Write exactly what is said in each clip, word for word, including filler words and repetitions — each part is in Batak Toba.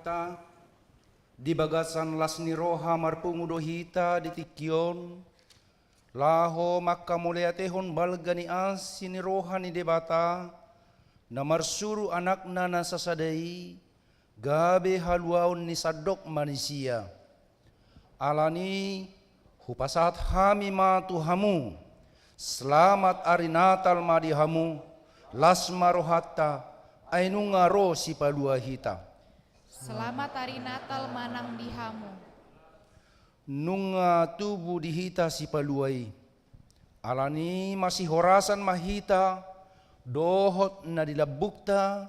Ta, di bagasan las ni roha marpungu do hita di tingki on, laho mangkamauliatehon balga ni asi ni roha ni Debata, na marsuru Anakna na sasada i, gabe haluaon ni sandok manisia. Alani, hupasahat hami ma tu hamu, selamat ari Natal ma di hamu, las ma rohanta, ai nunga ro Sipalua hita. Selamat ari Natal ma nang di hamu. Nunga tubu di hita Sipalua i. Alani masihorasan ma hita, dohot na di lambungta,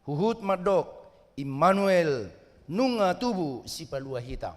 huhut mandok, Immanuel, nunga tubu Sipalua hita.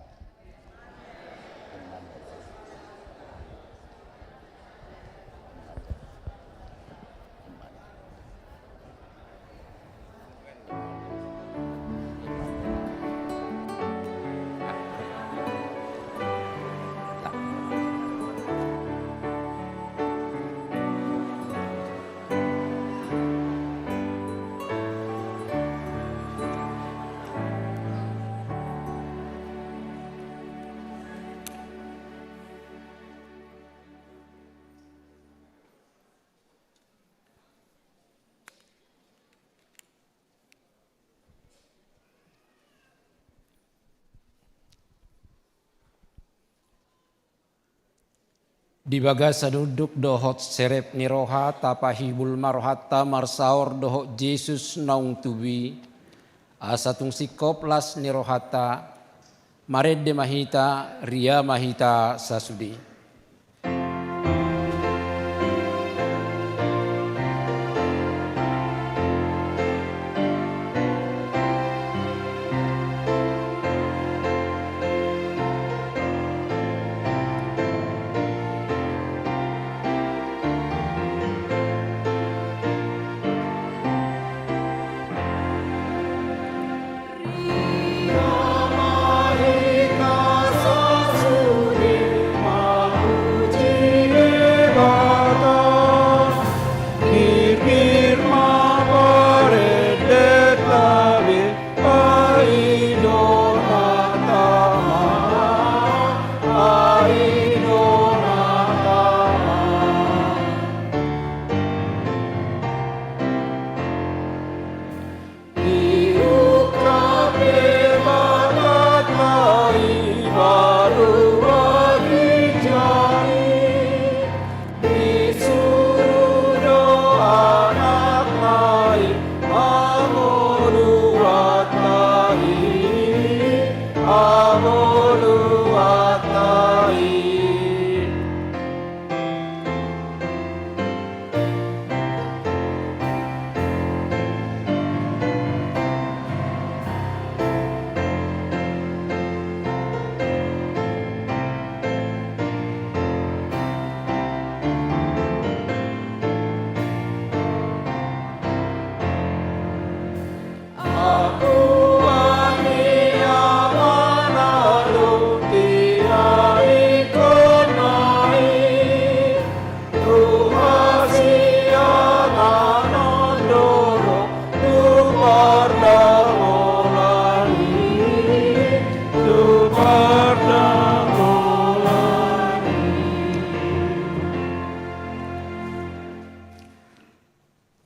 Di bagasan unduk dohot serep ni roha, tapahibul ma rohanta marsaor dohot Jesus naung tubu i, asa tung singkop las ni rohanta, marende ma hita, ria ma hita sasude.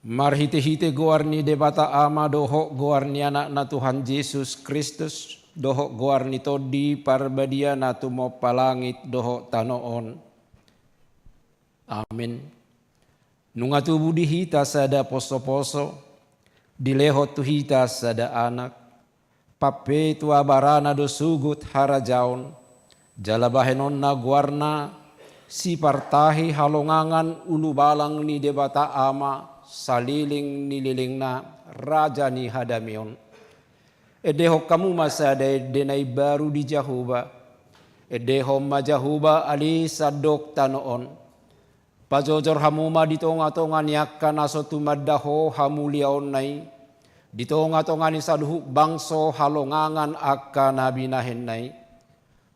Marhitehite goar ni Debata Ama dohot goar ni Anakna Tuhan Jesus Kristus, dohot goar ni Tondi Parbadia na tumompa langit dohot tano on. Amen. Nunga tubu di hita sada posoposo, dilehon tu hita sada Anak, pampetua barana do sogot harajaon, jala bahenonna goarna, Sipartahi Halongangan Ulubalang ni Debata Ama, saleleng ni lelengna, Raja ni Hadameon. Endehon hamu ma sada ende na imbaru di Jahowa. Endehon ma Jahowa ale sandok tano on. Pajojor hamu ma di tongatonga ni angka na so tumanda Ho hamuliaonna i, di tongatonga ni saluhut bangso halongangan angka na binahenna i.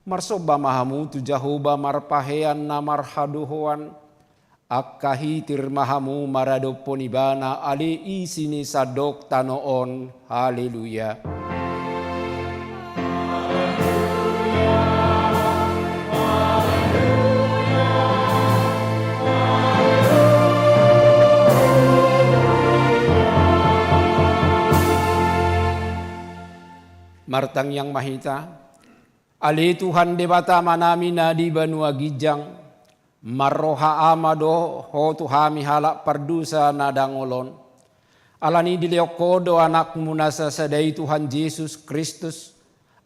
Marsomba ma hamu tu Jahowa marpahean na marhadohoan, angka hitir ma hamu maradophon Ibana ale isi ni sandok tano on. Haleluya. Martangiang ma hita. Ale Tuhan Debata Amanami na di banua ginjang, marroha Ama do Ho tu hami halak pardosa na dangol on. Alani i dilehon Ho do Anakmu na sasada i, Tuhan Jesus Kristus,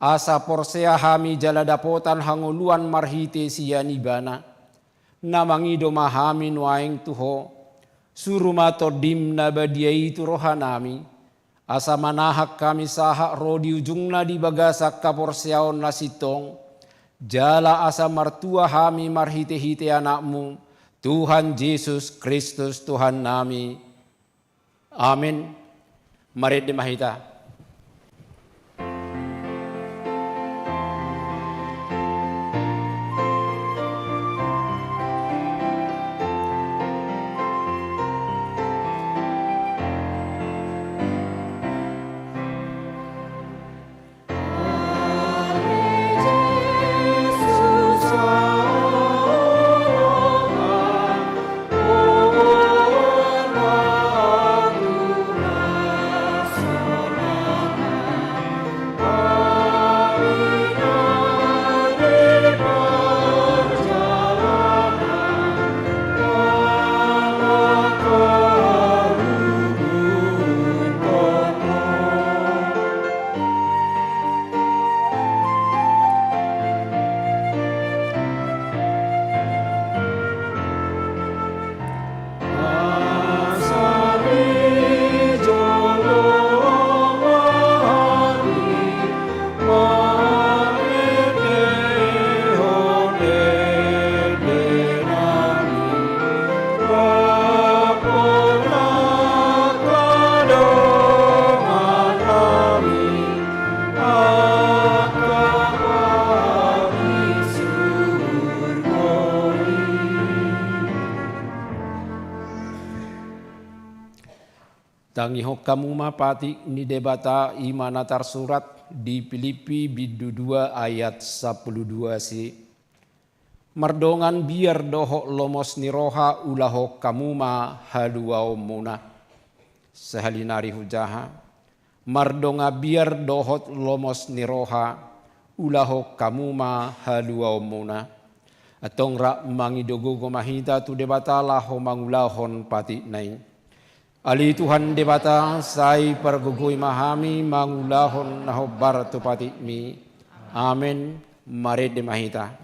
asa porsea hami jala dapotan hangoluan marhite sian Ibana. Na mangido ma hami nuaeng tu Ho, suru ma Tondim na badia i tu rohanami, asa manahan hami sahat ro di ujungna di bagasan haporseaon na sintong, jala asa martua hami marhitehite Anakmu, Tuhan Jesus Kristus Tuhannami. Amen. Marende ma hita. Tangihon hamu ma patik ni Debata, i ma na tarsurat di Pilippi bindu dua ayat sampulu dua si. Mardongan biar dohot lomos ni roha ulahon hamu ma haluaonmuna. Sahali nari hujaha. Mardongan biar dohot lomos ni roha ulahon hamu ma haluaonmuna. Antong rap mangido gogo ma hita tu Debata laho mangulahon patikna i. Ale Tuhan Debata, sai pargogoi ma hami mangulahon na hombar tu patikmi. Amen. Marende ma hita.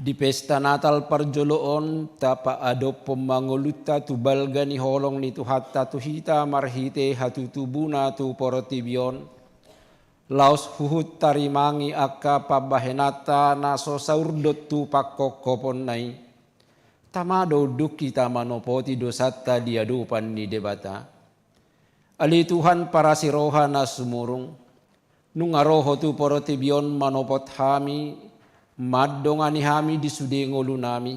Di pesta Natal parjolo on, tapaadophon ma ngolunta tu balga ni holong ni Tuhanta tu hita marhite hatutubuna tu portibi on. Laos huhut tarimangi angka pambahenanta na so saurdot tu pangkopkoponna i. Tama do unduk hita manopoti dosanta di adopan ni Debata. Ale Tuhan parasi roha na sumurung, nunga ro Ho tu portibi on manopot hami, mandongani hami di sude ngolunami.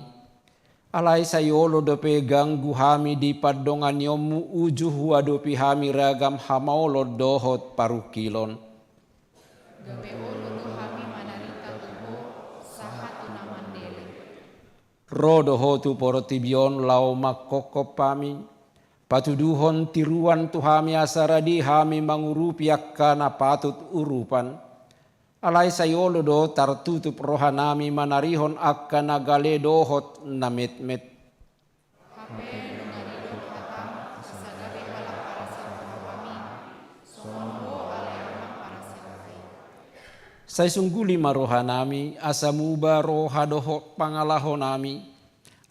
Alai sai olo dope ganggu hami di pandonganionmu uju huadopi hami ragam hamaolon dohot parungkilon. Gabe olo do hami manarita tu Ho, sahat tu na mandele. Ro do Ho tu portibi on laho mangkophop hami, patuduhon tiruan tu hami asa rade hami mangurupi angka na patut urupan. Alai sai olo do tartutup rohanami manarihon angka na gale dohot na metmet. Hape nunga didok hatam, asa gabe halak parasi roha hami, songon Ho ale Ama parasi roha i. Sai sungguli ma rohanami, asa muba roha dohot pangalahonami,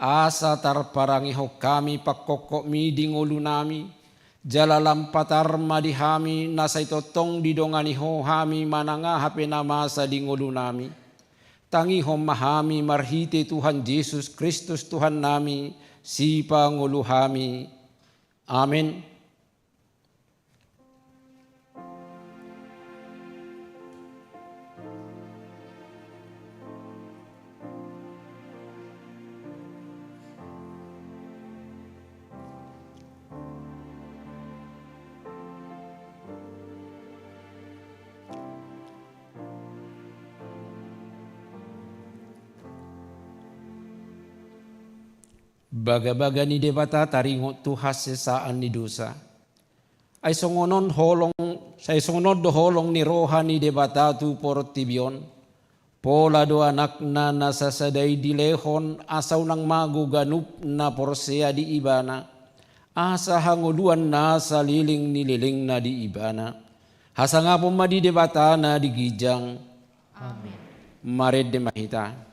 asa tarparangehon hami pangkophopmi di ngolunami, jala lam patar ma di hami na sai tongtong didongani Ho hami manang aha pe na masa di ngolunami. Tangihon ma hami marhite Tuhan Jesus Kristus Tuhannami, Sipangolu hami. Amen. Bagabaga ni Debata taringot tu hasesaan ni dosa. Ai songon on holong, ai songon on do holong ni roha ni Debata tu portibi on. Pola do Anakna na sasada i dilehon, asa unang mago ganup na porsea di Ibana, asa hangoluan na saleleng ni lelengna di Ibana. Hasangapon ma di Debata na di ginjang. Amen. Marende ma hita.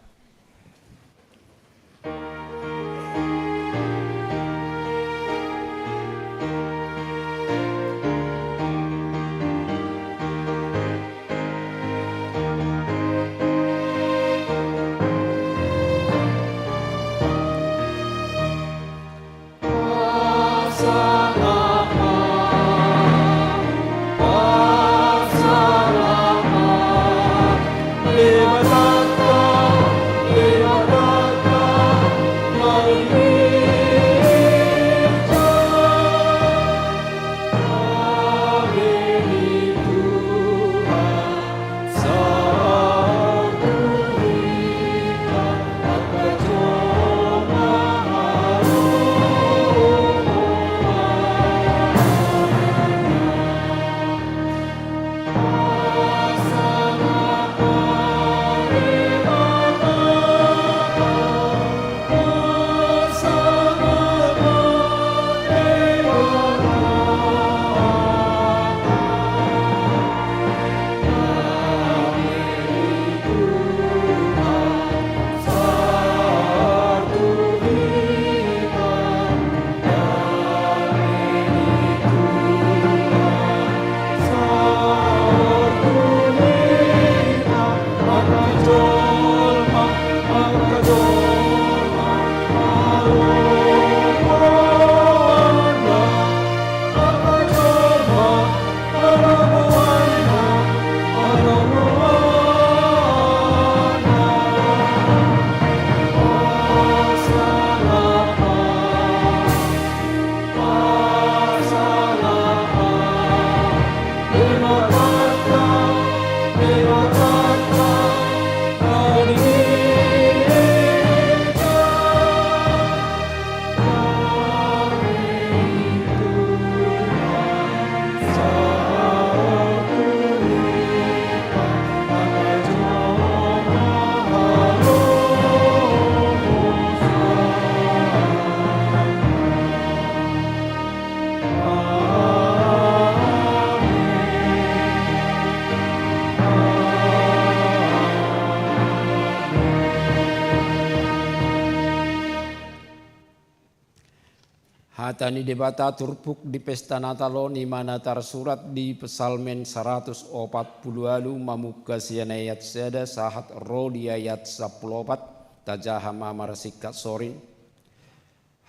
Hata ni Debata turpuk di pesta Natal on, i ma na tarsurat di Psalmen saratus opat pulu ualu, mamungka sian ayat sada sahat ro di ayat sampulu opat. Tajaha ma marsingkat sorin.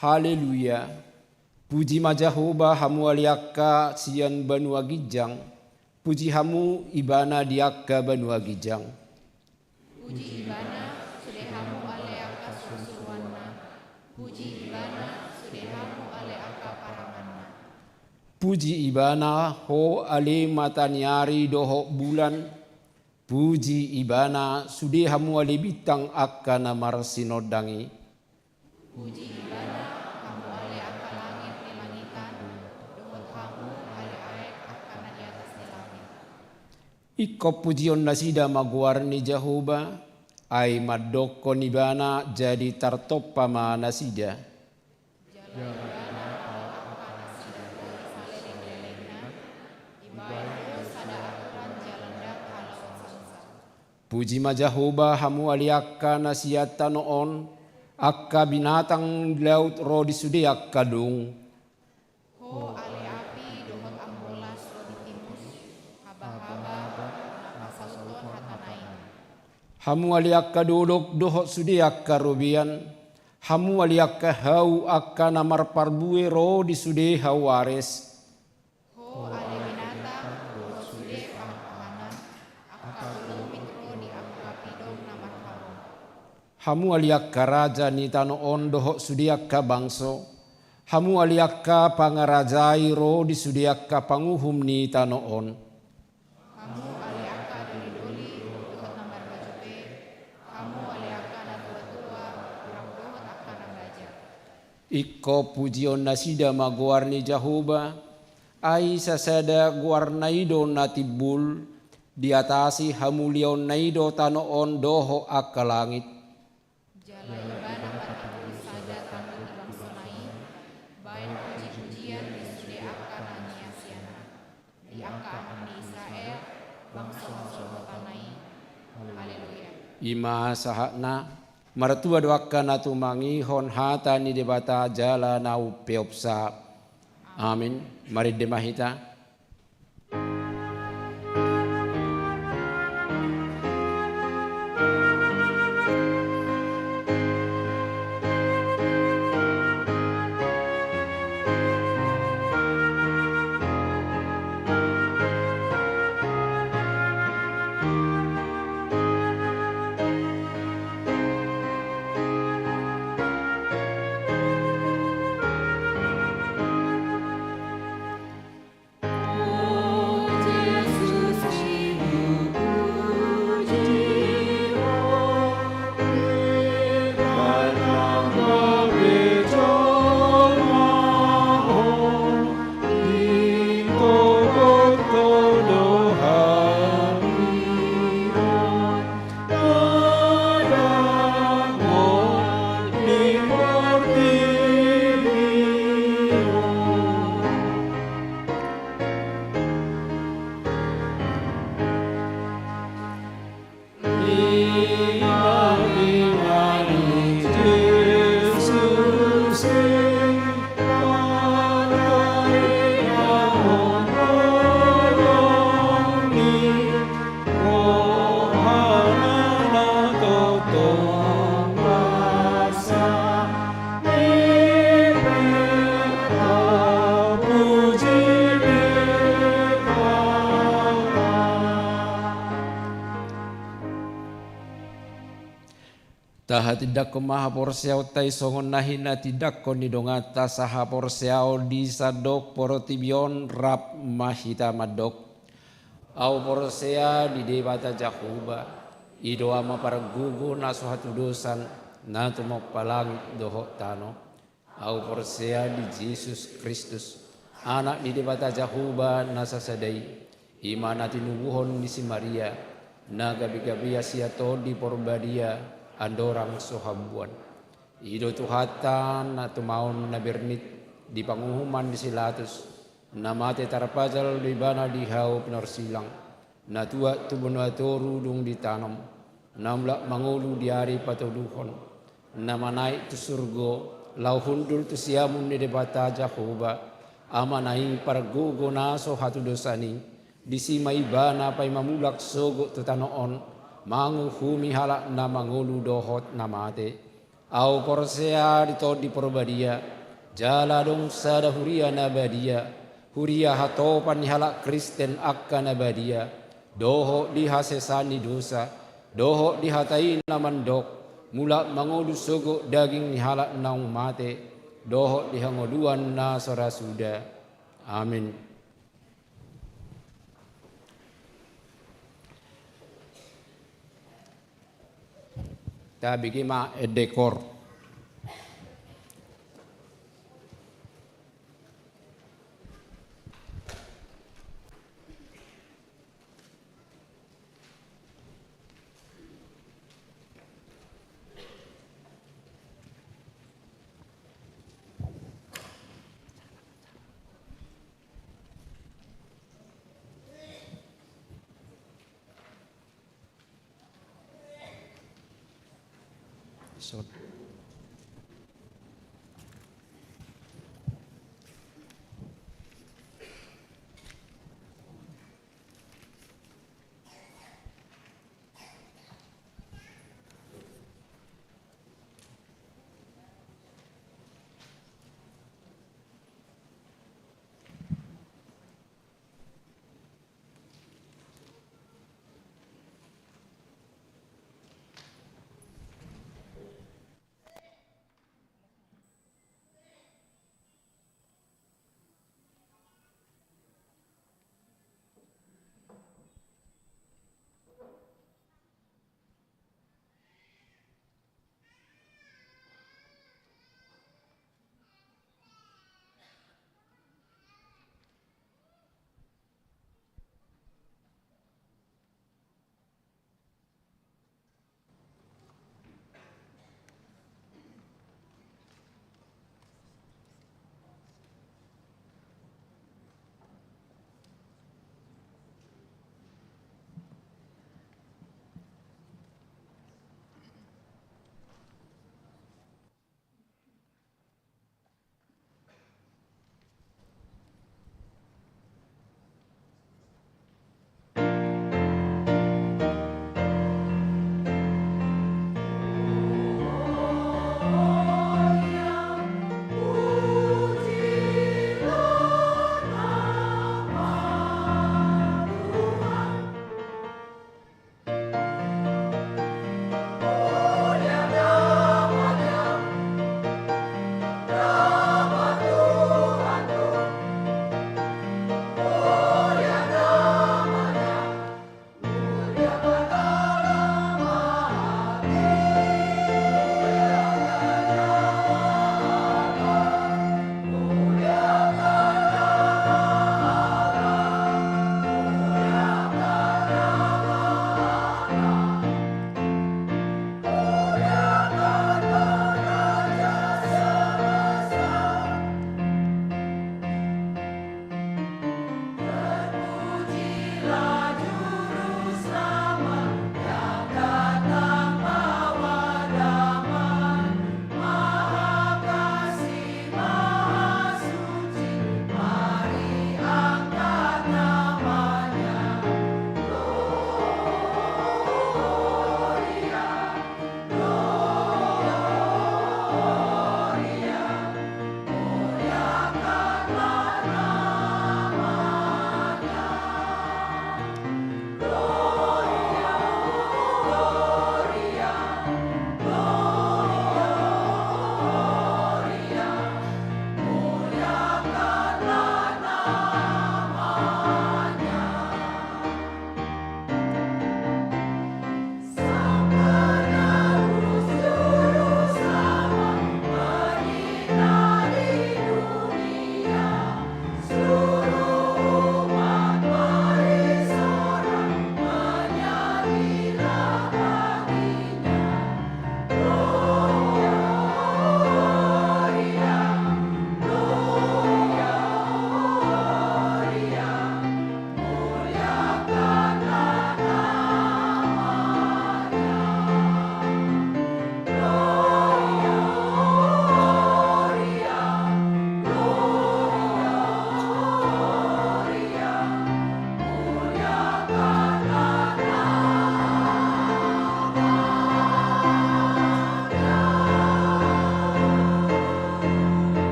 Haleluya. Puji ma Jahowa, hamu ale angka sian banua ginjang. Puji hamu Ibana di angka banua ginjang. Puji Ibana, sude hamu ale angka surusuruanna. Puji Ibana, sude hamu ale angka paranganna. Puji Ibana, ho ale mata ni ari dohot bulan. Puji Ibana, sude hamu ale bintang angka na marsinondang i. Puji Ibana, hamu ale angka langit ni langitan, dohot hamu ale aek angka na di atas ni langit. Ingkon pujion nasida ma goar ni Jahowa, ai mandokkon Ibana jadi tartompa ma nasida. Jala Ibana paopat angka na sidapotan i saleleng ni lelengna, dibahen do sada aturan jala ndang halaoan sansa. Puji ma Jahowa, hamu ale angka na sian tano on, angka binatang ni laut ro di sude angka dung. Ho ale api dohot ambolas ro di timus, habahaba na pasauthon hatana i. Hamu ale angka dolok dohot sude angka robean, hamu ale angka hau angka na marparbue ro di sude hau Ares. Ho ale binatang dohot sude pahanpahanna, angka dolomit ro di angka pidong na marharom. Hamu ale angka raja ni tano on dohot sude angka bangso, hamu ale angka pangarajai ro di sude angka panguhum ni tano on. Hamu ale angka dolidoli dohot na marbajupe, hamu ale angka natuatua rap dohot angka na baja. Ingkon pujion nasida ma goar ni Jahowa, ai sasada goarna i do na timbul, diatasi hamuliaonna i do tano on dohot angka langit. Jala Ibana patimbul sada tano di bangsona i, bahen pujipujian di sude angka na niasianna, di angka anak ni Israel, bangso na so hotana i. Haleluya. I ma sahatna. Martua do angka na tumangihon hata ni Debata jala na umpeopsa. Amin. Marende ma hita. Tahatindangkon ma haporseaonta i songon na hinatindangkon ni donganta sahaporseaon di sandok portibi on, rap ma hita mandok. Ahu porsea di Debata Jahowa, i do Ama pargogo na so hatudosan, na tumompa langit dohot tano. Ahu porsea di Jesus Kristus, Anak ni Debata Jahowa na sasada i, i ma na tinubuhon ni si Maria, na gabegabe ia sian Tondi Porbadia, andorang so hambuan. I do Tuhanta na tumaon na bernit di panguhuman ni si Latus, na mate tarpajal do ibana di hau pinorsilang, na tuat tu banua toru dung ditanom, na mulak mangolu di ari patoluhon, na manaek tu surgo, laho hundul tu siamun ni Debata Jahowa, Ama na i pargogo na so hatudosan i, disi ma ibana paima mulak sogot tu tano on, manguhumi halak na mangolu dohot na mate. Ahu porsea di Tondi Porbadia, jala adong sada huria na badia, huria hatopan ni halak Kristen angka na badia, dohot di hasesaan ni dosa, dohot di hata i na mandok, mulak mangolu sogot daging ni halak naung mate, dohot di hangoluan na so ra suda. Amin. Tabege ma ende koor.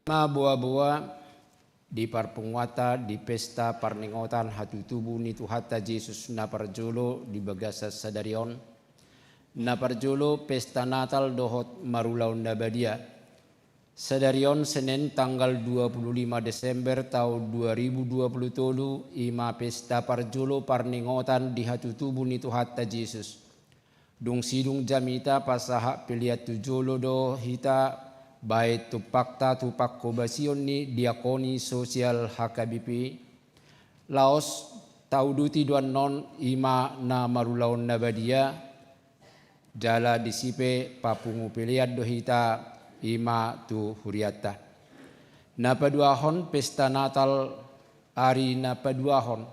Ma boa-boa di parpunguanta di pesta parningotan hatutubu ni Tuhanta Jesus na parjolo di bagasan sadari on, na parjolo pesta Natal dohot marulaon na badia. Sadari on Senen tanggal dua puluh lima Desember taon dua ribu dua puluh tolu, i ma pesta parjolo parningotan di hatutubu ni Tuhanta Jesus. Dung sidung jamita pasahat pelean tu jolo do hita baen tumpakta tu panghobasion ni diakoni sosial H K B P. Laos tauduti do annon i ma na marulaon na badia, jala disi pe papungu pelean do hita i ma tu hurianta. Na paduahon pesta Natal ari na paduahon.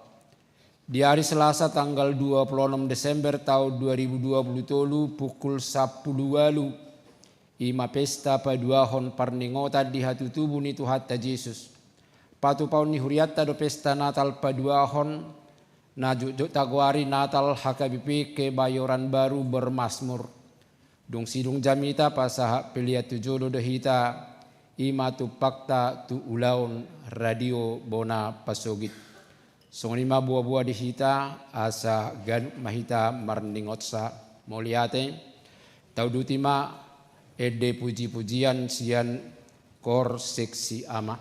Di ari Selasa tanggal dua puluh enam Desember taon dua ribu dua puluh tolu pukul sampulu ualu, i ma pesta paduahon parningotan di hatutubu ni Tuhanta Jesus. Patupaon ni hurianta do pesta Natal paduahon, na jotjot tagoari Natal H K B P Kebayoran Baru Bermasmur. Dung sidung jamita pasahat pelean tu jolo do hita, i ma tumpakta tu ulaon Radio Bona Pasogit. Songon i ma boa-boa di hita, asa ganup ma hita marningot sa. Mauliate. Tauduti ma ende puji-pujian sian kor seksi A ma.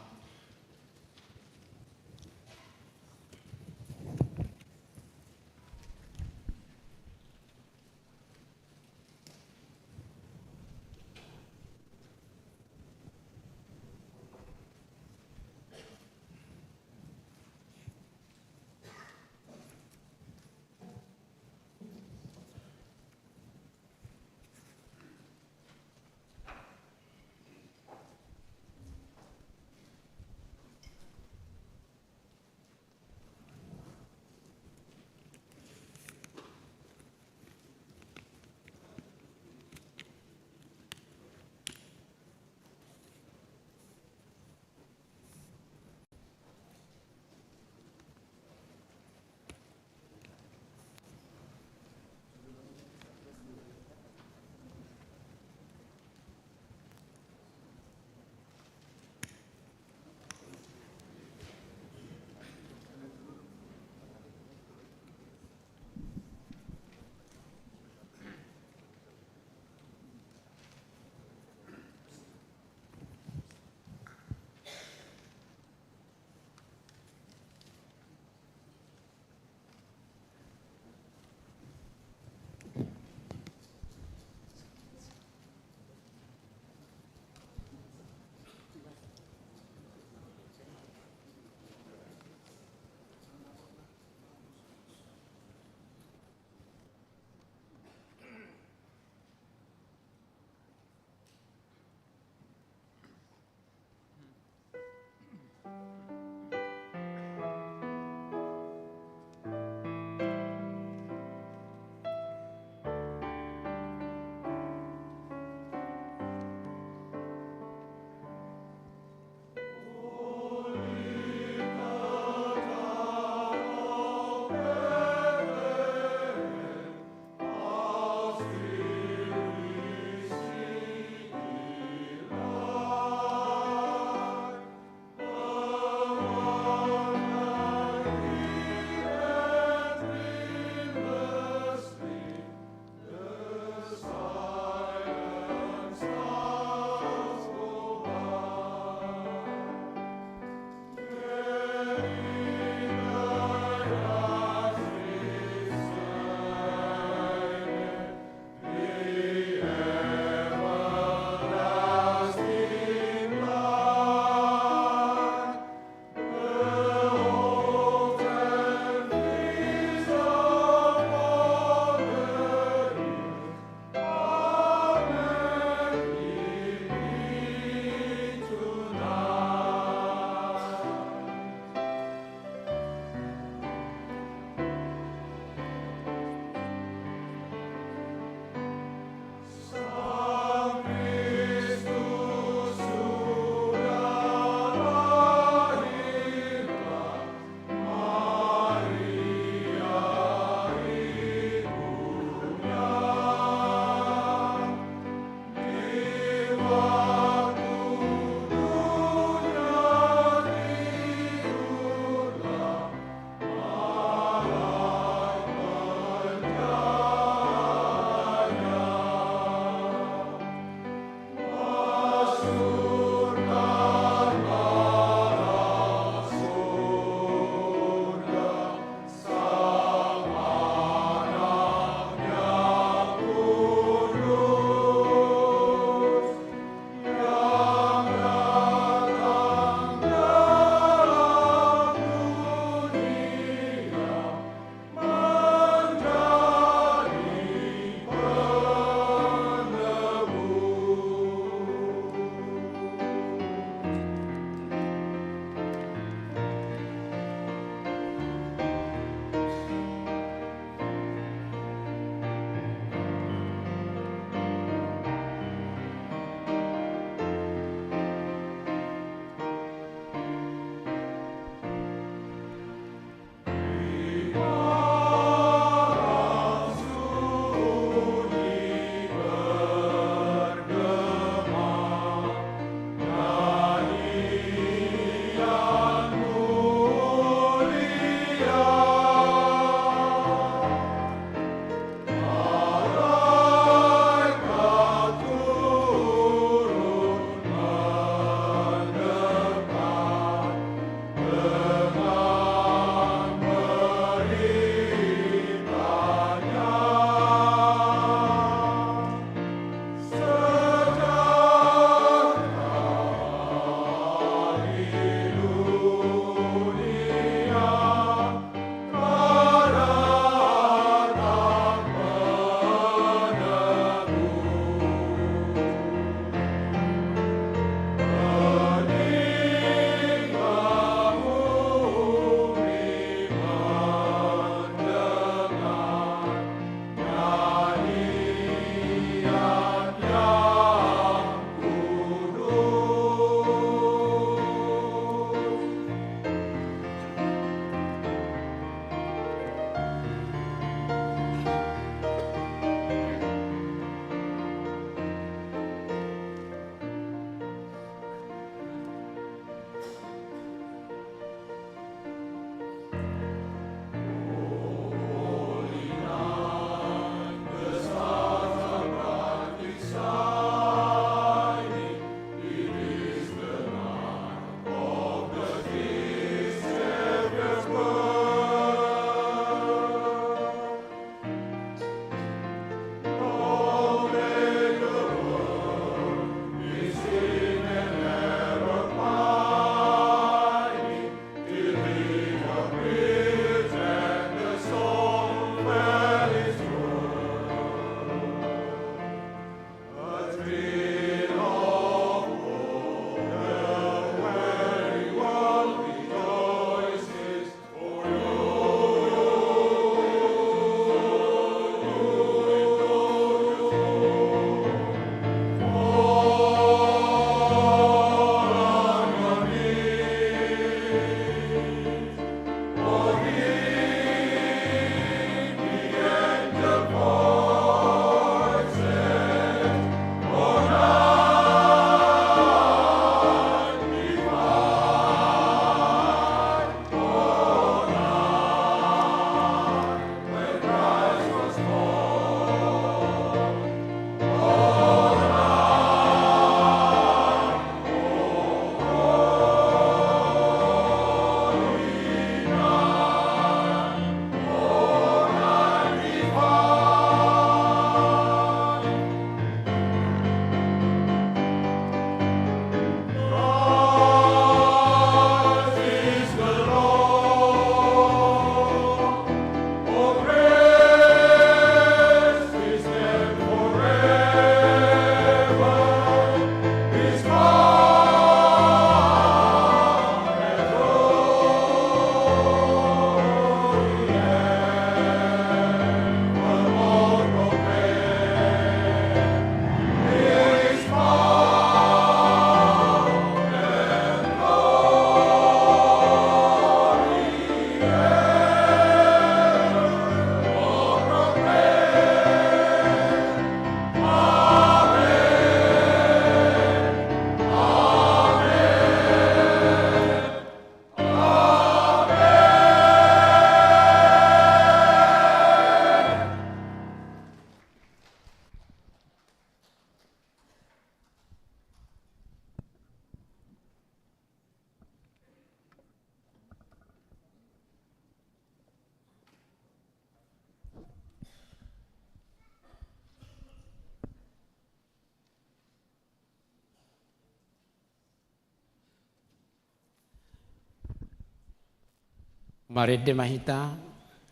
Marende ma hita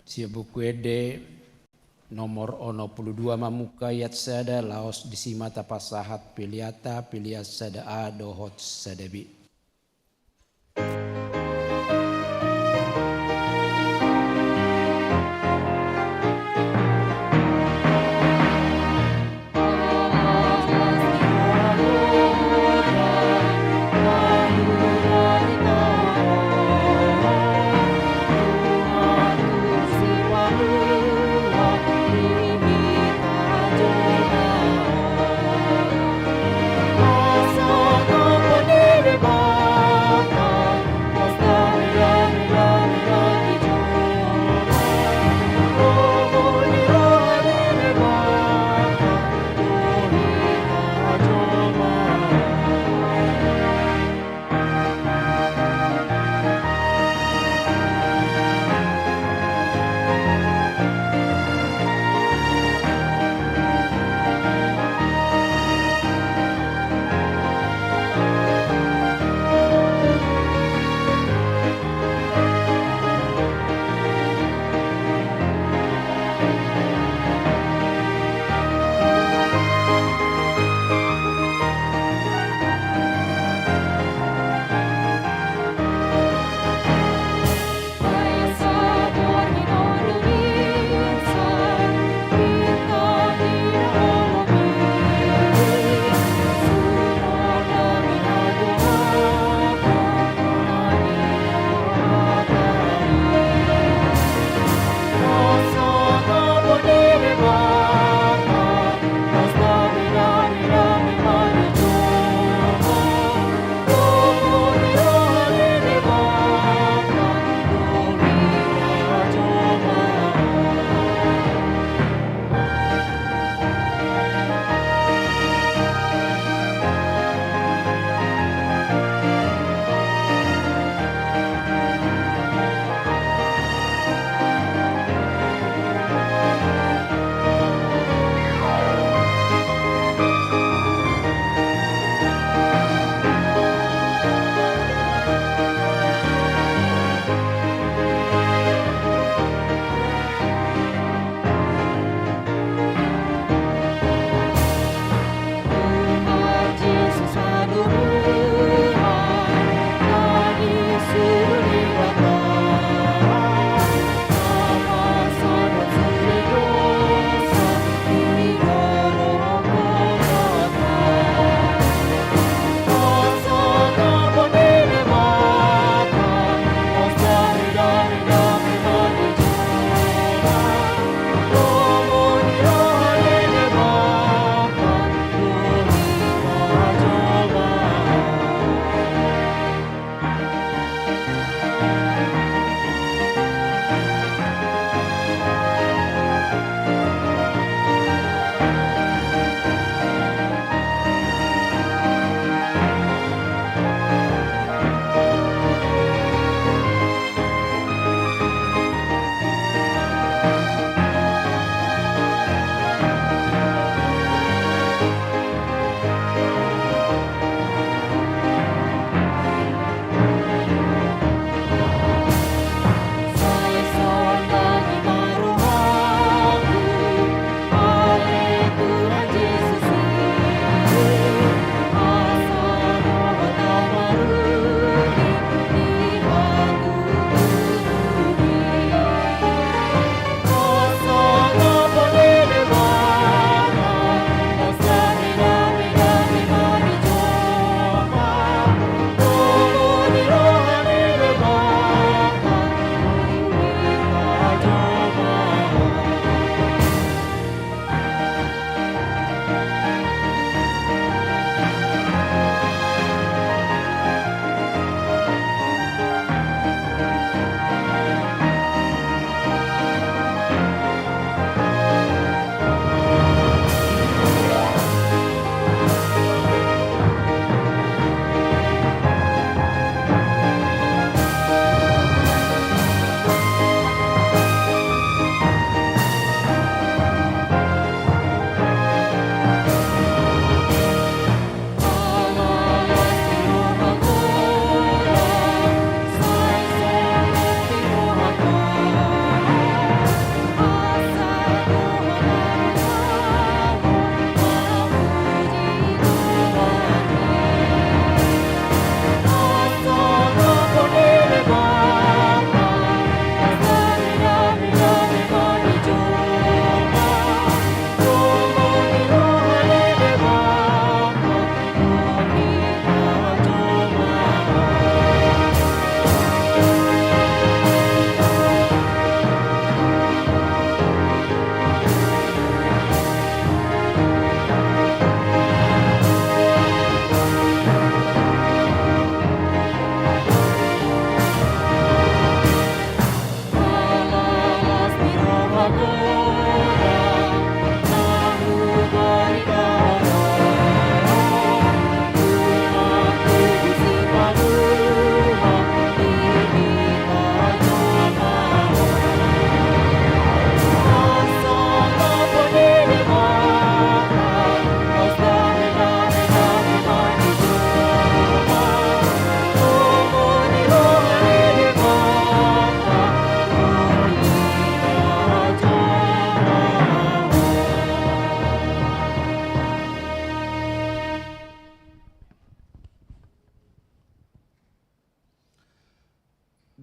sian Buku Ende nomor onom pulu dua, mamungka ayat sada, laos disi ma tapasahat peleanta, pelean sada A dohot sada B.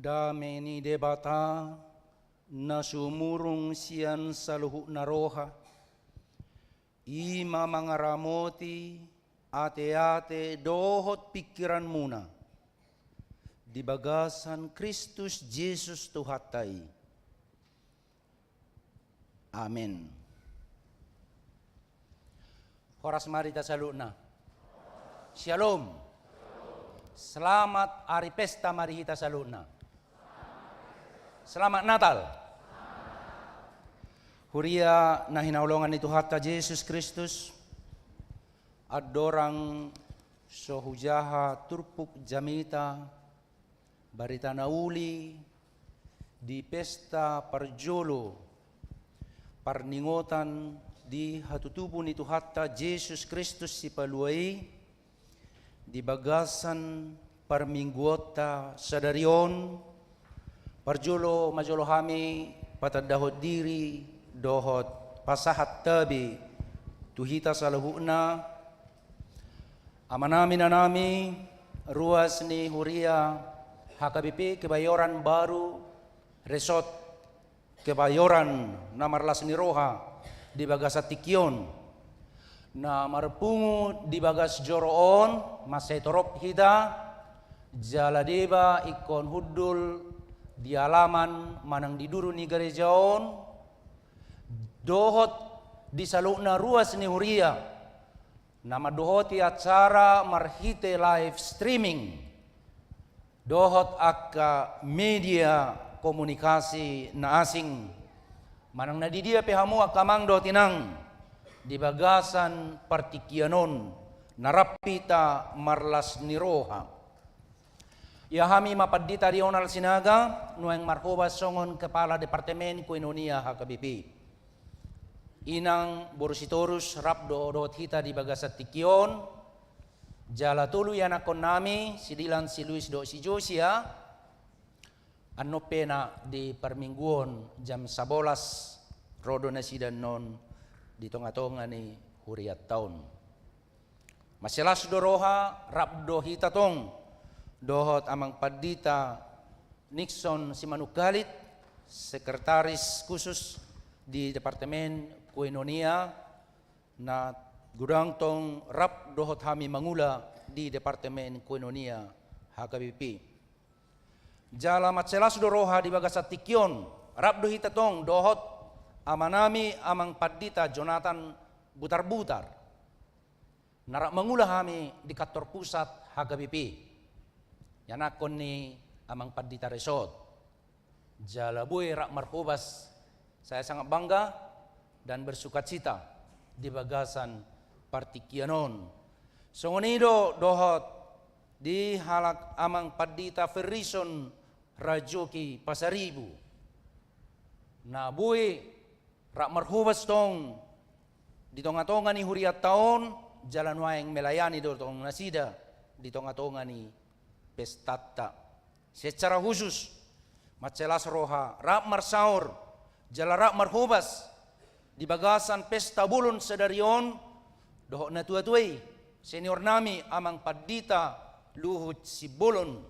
Dame ni Debata, na sumurung sian saluhutna roha, i ma mangaramoti ateate dohot pingkiranmuna di bagasan Kristus Jesus Tuhanta i. Amen. Horas ma di hita saluhutna. Syalom. Selamat ari pesta ma di hita saluhutna. Selamat Natal. Huria na hinaholongan ni Tuhanta Jesus Kristus, andorang so hujaha turpuk jamita, barita na uli di pesta parjolo parningotan di hatutubu ni Tuhanta Jesus Kristus Sipalua i, di bagasan parmingguonta sadari on, parjolo ma jolo hami patandahon diri dohot pasahat tabe tu hita saluhutna, amanami, inanami, ruas ni huria H K B P Kebayoran Baru, Resort Kebayoran na marlas ni roha di bagasan tingki on, na marpungu di bagas joro on, mansai torop hita, jala deba ingkon hundul di alaman manang di duru ni gareja on, dohot di saluhutna ruas ni huria na mandohoti acara marhite live streaming dohot angka media komunikasi na asing. Manang na di dia pe hamu angka amang dohot inang di bagasan partingkian on, na rap hita marlas ni roha. Ia hami ma Pandita Rionald Sinaga, nuaeng marhobas songon Kepala Departemen Koinonia H K B P. Inang boru Sitorus rap do dohot hita di bagasan tingki on, jala tolu ianakkonnami, si Dilan, si Luis dohot si Josia, annon pe na di parmingguon jam sabolas ro do nasida annon di tongatonga ni hurianta on. Mansai las do roha, rap do hita tong dohot Amang Pandita Nixon Simanungkalit, Sekretaris Khusus di Departemen Koinonia, na godang tong rap dohot hami mangula di Departemen Koinonia H K B P. Jala mansai las do roha di bagasan tingki on, rap do hita tong dohot amanami Amang Pandita Jonathan Butarbutar, na rap mangula hami di kantor pusat H K B P, ianakkon ni Amang Pandita Resort. Jala boi rap marhobas, saya sangat bangga dan bersukacita di bagasan partingkian on. Songon i do dohot di halak Amang Pandita Ferrison Rajoki Pasaribu, na boi rap marhobas tong di tongatonga ni hurianta on, jala nuaeng melayani do tong nasida di tongatonga ni pestanta. Secara khusus, mansai las roha rap marsaor jala rap marhobas di bagasan pesta bolon sadari on dohot natuatua i, seniornami Amang Pandita Luhut Simbolon,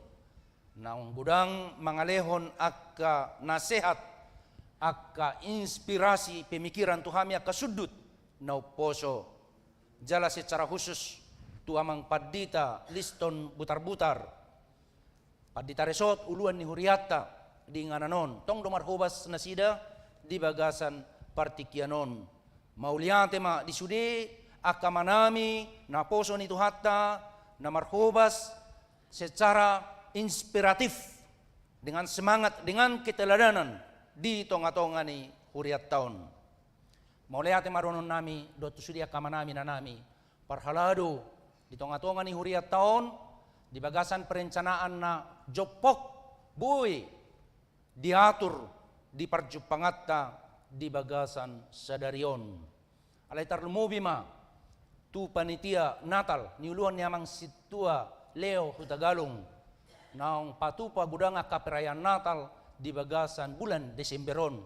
naung godang mangalehon angka nasehat, angka inspirasi pemikiran tu hami angka sundut na umposo. Jala secara khusus tu Amang Pandita Liston Butarbutar, Pandita Resort, uluan ni hurianta di inganan on, tong do marhobas nasida di bagasan partingkian on. Mauliate ma di sude angka amanami naposo ni Tuhanta na marhobas secara inspiratif, dengan semangat, dengan keteladanan di tongatonga ni hurianta on. Mauliate ma dohononnami dohot tu sude angka amanami, inanami, parhalado di tongatonga ni hurianta on, di bagasan perencanaan na jompok boi diatur di parjumpanganta di bagasan sadari on. Alai tarlumobi ma tu panitia Natal niuluan ni Amang Sintua Leo Hutagalung, naung patupa godang angka perayaan Natal di bagasan bulan Desember on.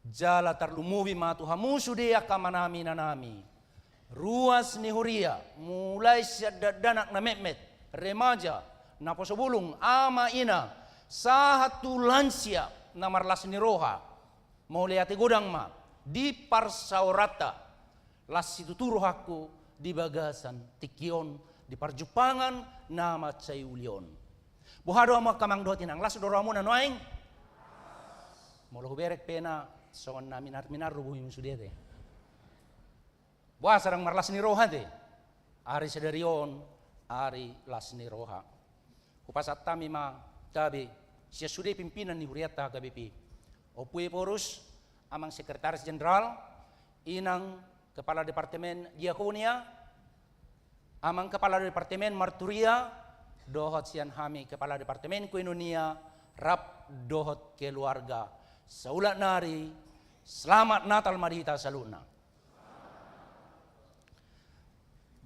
Jala tarlumobi ma tu hamu sude angka amanami, inanami, ruas ni huria, mulai sian dakdanak na metmet, remaja, naposo bulung, ama ina, Sahat tu lansia na marlas ni roha, mauliate godang ma di parsaoranta, las situtu rohangku di bagasan tingki on, di parjumpangan na mansai uli on. Boha do hamu angka amang dohot inang, las do rohamuna nuaeng? Molo huberek pe na songon na minar-minar do bohimu sude ate. Boasa ndang marlas ni roha ate? Ari sadari on ari las ni roha. Hupasahat hami ma tabe sian sude pimpinan ni hurianta H K B P. Ompu Ephorus, amang sekretaris jenderal, inang kepala departemen diakonia, amang kepala departemen marturia, dohot sian hami kepala departemen koinonia, rap dohot keluarga. Saulak nari, selamat Natal ma di hita saluhutna.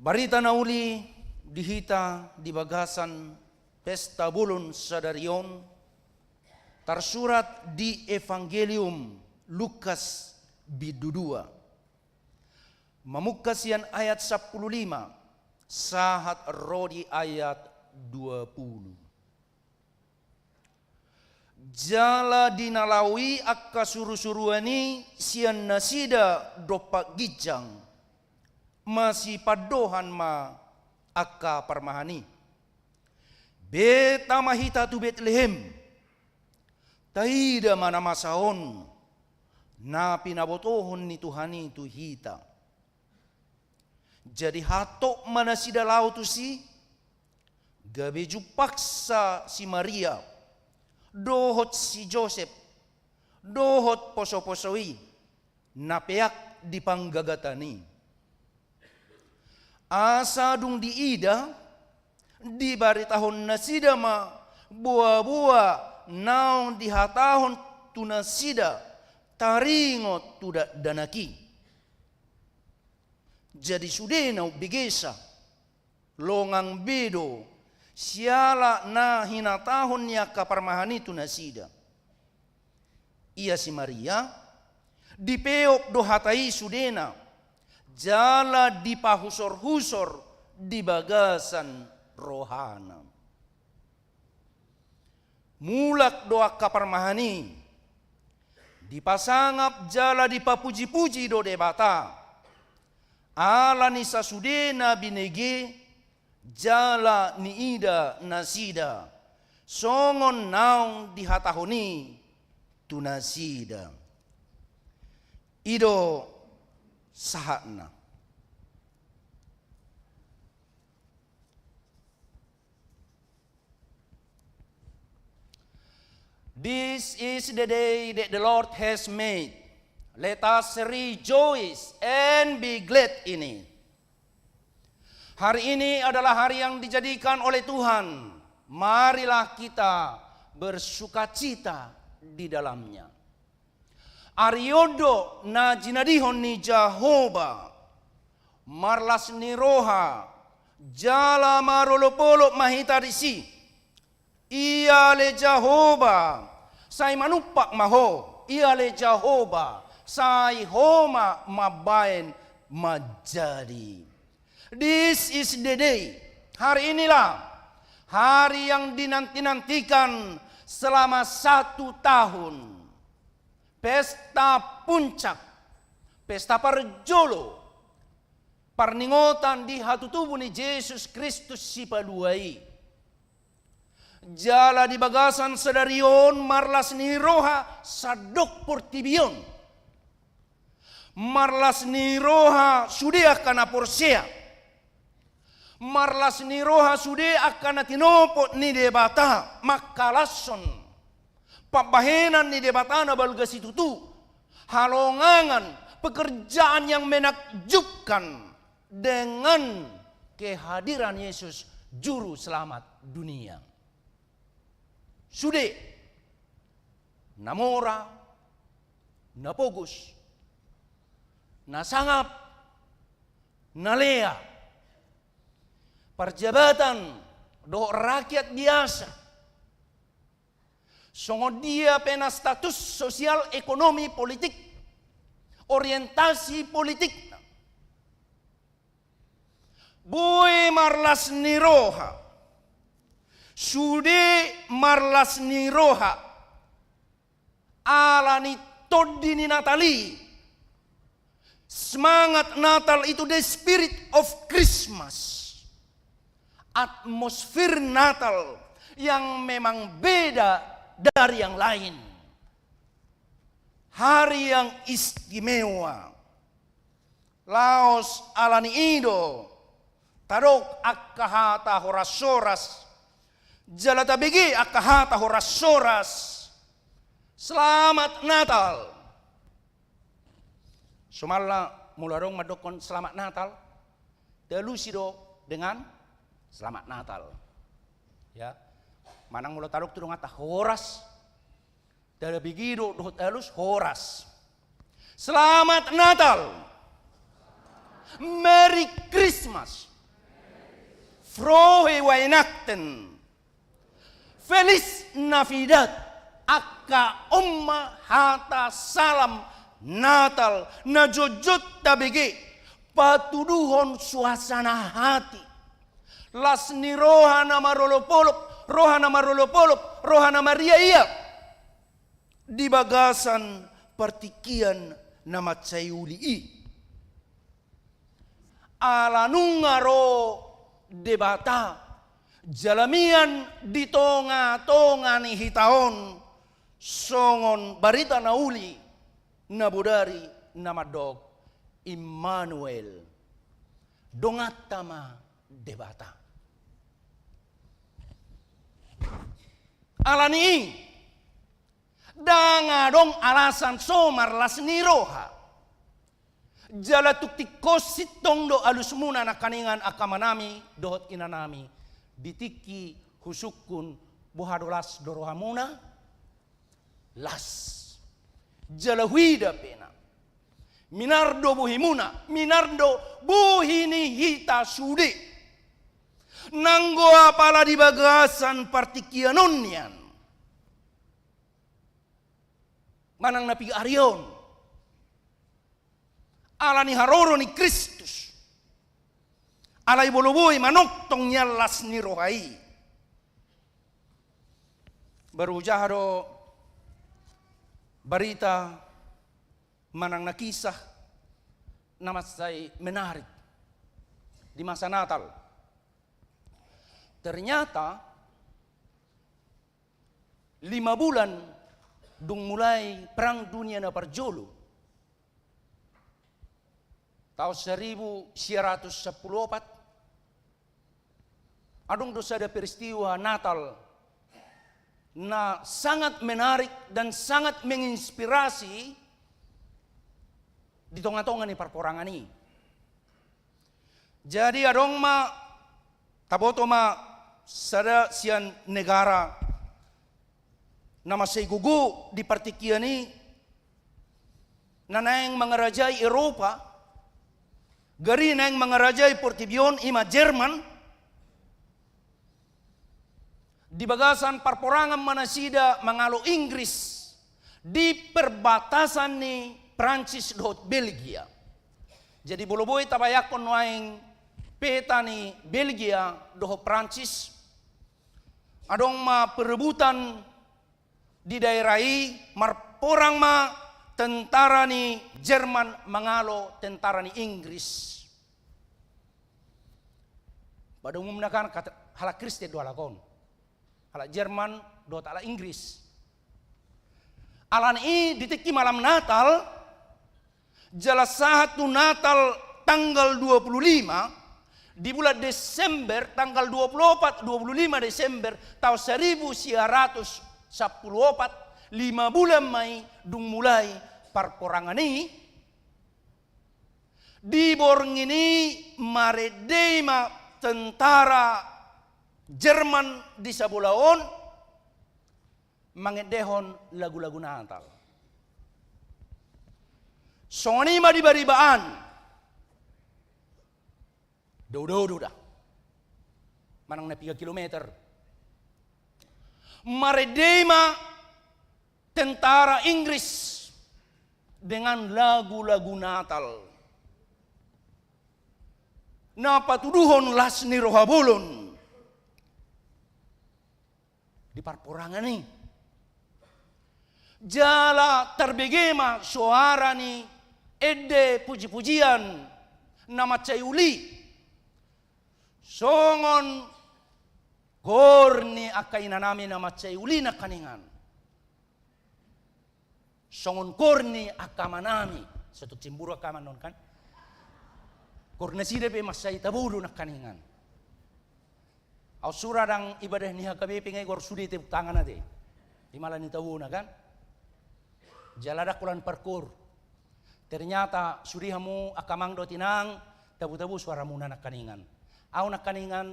Barita na uli di hita di bagasan pesta bolon sadari on, tarsurat di Evangelium Lukas bindu dua. Mamungka sian ayat sampulu lima, sahat ro di ayat dua pulu. Jala di na laho i angka surusuruan i sian nasida dompak ginjang, masipandohan ma angka parmahan i. Beta ma hita tu Betlehem, taida ma na masa on, na pinabotohon ni Tuhan i tu hita. Jadi hatop ma nasida laho tusi, gabe jumpangsa si Maria, dohot si Josep, dohot posoposo i, na peak di panggagatan i. Asa dung diida, dibaritahon nasida ma boaboa naung dihatahon tu nasida taringot tu dakdanak i. Jadi sude na umbegesa, longang be do siala na hinatahon ni angka parmahan i tu nasida. Ia si Maria, dipeop do hata i sudena, jala dipahusorhusor di bagasan rohana. Mulak do angka parmahan i, dipasangap jala dipapujipuji do Debata, ala ni sasude na binege jala niida nasida, songon naung dihatahon i tu nasida. I do sahatna. This is the day that the Lord has made. Let us rejoice and be glad in it. Hari ini adalah hari yang dijadikan oleh Tuhan. Marilah kita bersukacita di dalamnya. Ari on do na jinadihon ni Jahowa, marlas ni roha, jala marolopolop ma hita disi. Ia ale Jahowa, sai manumpak ma Ho, ia ale Jahowa, sai Ho ma mambahen manjadi. This is the day. Hari inilah hari yang dinanti-nantikan selama satu tahun. Pesta puncak, pesta parjolo, parningotan di hatutubu ni Jesus Kristus Sipalua i. Jala di bagasan sadari on marlas ni roha sandok portibi on. Marlas ni roha sude angka na porsea. Marlas ni roha sude angka na tinopot ni Debata mangkalashon pambahenan ni Debata na balga situtu, halongangan, pekerjaan yang menakjubkan dengan kehadiran Yesus, Juru Selamat dunia. Sude na mora, na pogos, na sangap, na lea, parjabatan dohot rakyat biasa, songon dia pe na status sosial, ekonomi, politik, orientasi politikna, boi marlas ni roha, Sude marlas ni roha ala ni tondi ni Natal i. Semangat Natal itu, the spirit of Christmas. Atmosfer Natal yang memang beda dari yang lain. Hari yang istimewa. Laos ala ni i do tadok angka hata horas-horas. Jala tabege angka hata horas-horas. Selamat Natal. Somalna molo adong mandokkon Selamat Natal, dialusi do dengan Selamat Natal. Ya. Manang molo tadok tu donganta horas, tabege do dohot alus horas. Selamat Natal. Merry Christmas. Frohe Weihnachten. Feliz Navidad. Angka on ma hata salam Natal na jotjot tabege patuduhon suasana hati. Las ni roha na marolopolop, roha na marolopolop, roha na mariaia di bagasan partingkian na mansai uli i. Ala nunga ro Debata jala mian di tongatonga ni hita on songon barita na uli na bodari na mandok Immanuel, donganta ma Debata. Ala ni i, ndang adong alasan so marlas ni roha. Jala tung tingkos sintong do alusmuna nangkaningan angka amanami dohot inanami di tingki husungkun, boha do las do rohamuna? Las. Jala huida pe na minar do bohimuna, minar do bohi ni hita sude. Nanggo apala di bagasan partingkian on nian manang na piga ari on, ala ni haroro ni Kristus, alai molo boi manongtong nian las ni roha i. Baru hujaha do barita manang na kisah na mansai menarik di masa Natal. Ternyata lima bulan dung mulai Perang Dunia na parjolo, taon saribu sia ratus sampulu opat, adong do sada peristiwa Natal na sangat menarik dan sangat menginspirasi di tongatonga ni parporangan i. Jadi adong ma, taboto ma sada sian negara na mansai gogo di partingkian i, na naeng mangarajai Eropa, gari naeng mangarajai portibi on, i ma Jerman. Di bagasan parporangan ma nasida mangalo Inggris di perbatasan ni Prancis dohot Belgia. Jadi molo boi tabayangkon nuaeng peta ni Belgia dohot Prancis, adong ma perebutan di daerah i, marporang ma tentara ni Jerman mangalo tentara ni Inggris. Pada umumna kan kata, halak Kristen do halak on. Halak Jerman dohot halak Inggris. Ala ni i di tingki malam Natal, jala sahat tu Natal tanggal dua puluh lima, di bulan Desember, tanggal dua puluh opat, dua puluh lima Desember, taon saribu sia ratus sampulu opat, lima bulan ma i dung mulai parporangan i, di borngin i marende ma tentara Jerman di sabola on, mangendehon lagu-lagu Natal. Songon i ma di bariba an. Dao-dao do da. Manang na piga kilometer. Marende ma tentara Inggris dengan lagu-lagu Natal na patuduhon las ni roha bolon. di parporangan i. Jala tarbege ma soara ni ende puji-pujian na mansai uli. Songon koor ni angka inanami na mansai uli nangkaningan. Songon koor ni angka amanami, so tung cemburu angka ama on kan. Koor nasida pe mansai tabo do nangkaningan. Au sura ndang ibadah ni H K B P nga i, gor sude tepuk tangan ate. Imala ni tabona kan. Jala ndang holan parkoor. Ternyata sude hamu angka amang dohot inang, tabo-tabo suaramuna nangkaningan. Au nangkaningan,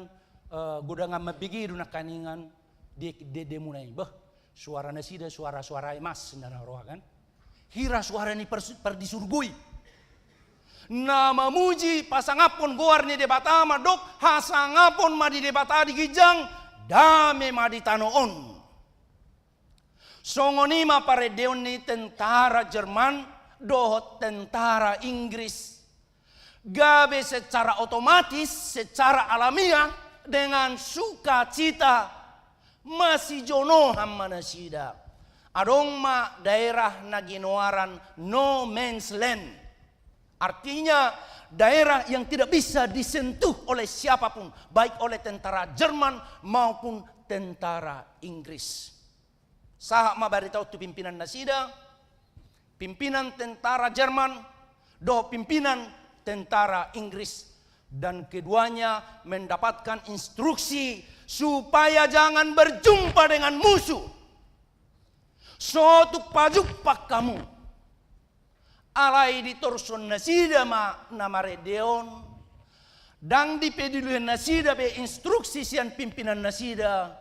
eh, godang mambege do nangkaningan di, di, di muna i. Bah, suara nasida, suara-suara emas na roha kan. Hira suara ni pers-, pardisurgoi. Na mamuji pasangaphon goar ni Debata mandok, hasangapon ma di Debata di ginjang, dame ma di tano on. Songon i ma parendeon ni tentara Jerman dohot tentara Inggris. Gabe secara otomatis, secara alamiah, dengan sukacita, masijonohan ma nasida. Adong ma daerah na ginoaran no man's land. Artinya, daerah yang tidak bisa disentuh oleh siapapun, baik oleh tentara Jerman maupun tentara Inggris. Sahat ma barita on tu pimpinan nasida, pimpinan tentara Jerman dohot pimpinan tentara Inggris, dan keduanya mendapatkan instruksi supaya jangan berjumpa dengan musuh. So tung pajumpang hamu. Alai ditorus nasida ma na marende on. Ndang dipedulian nasida be instruksi sian pimpinan nasida,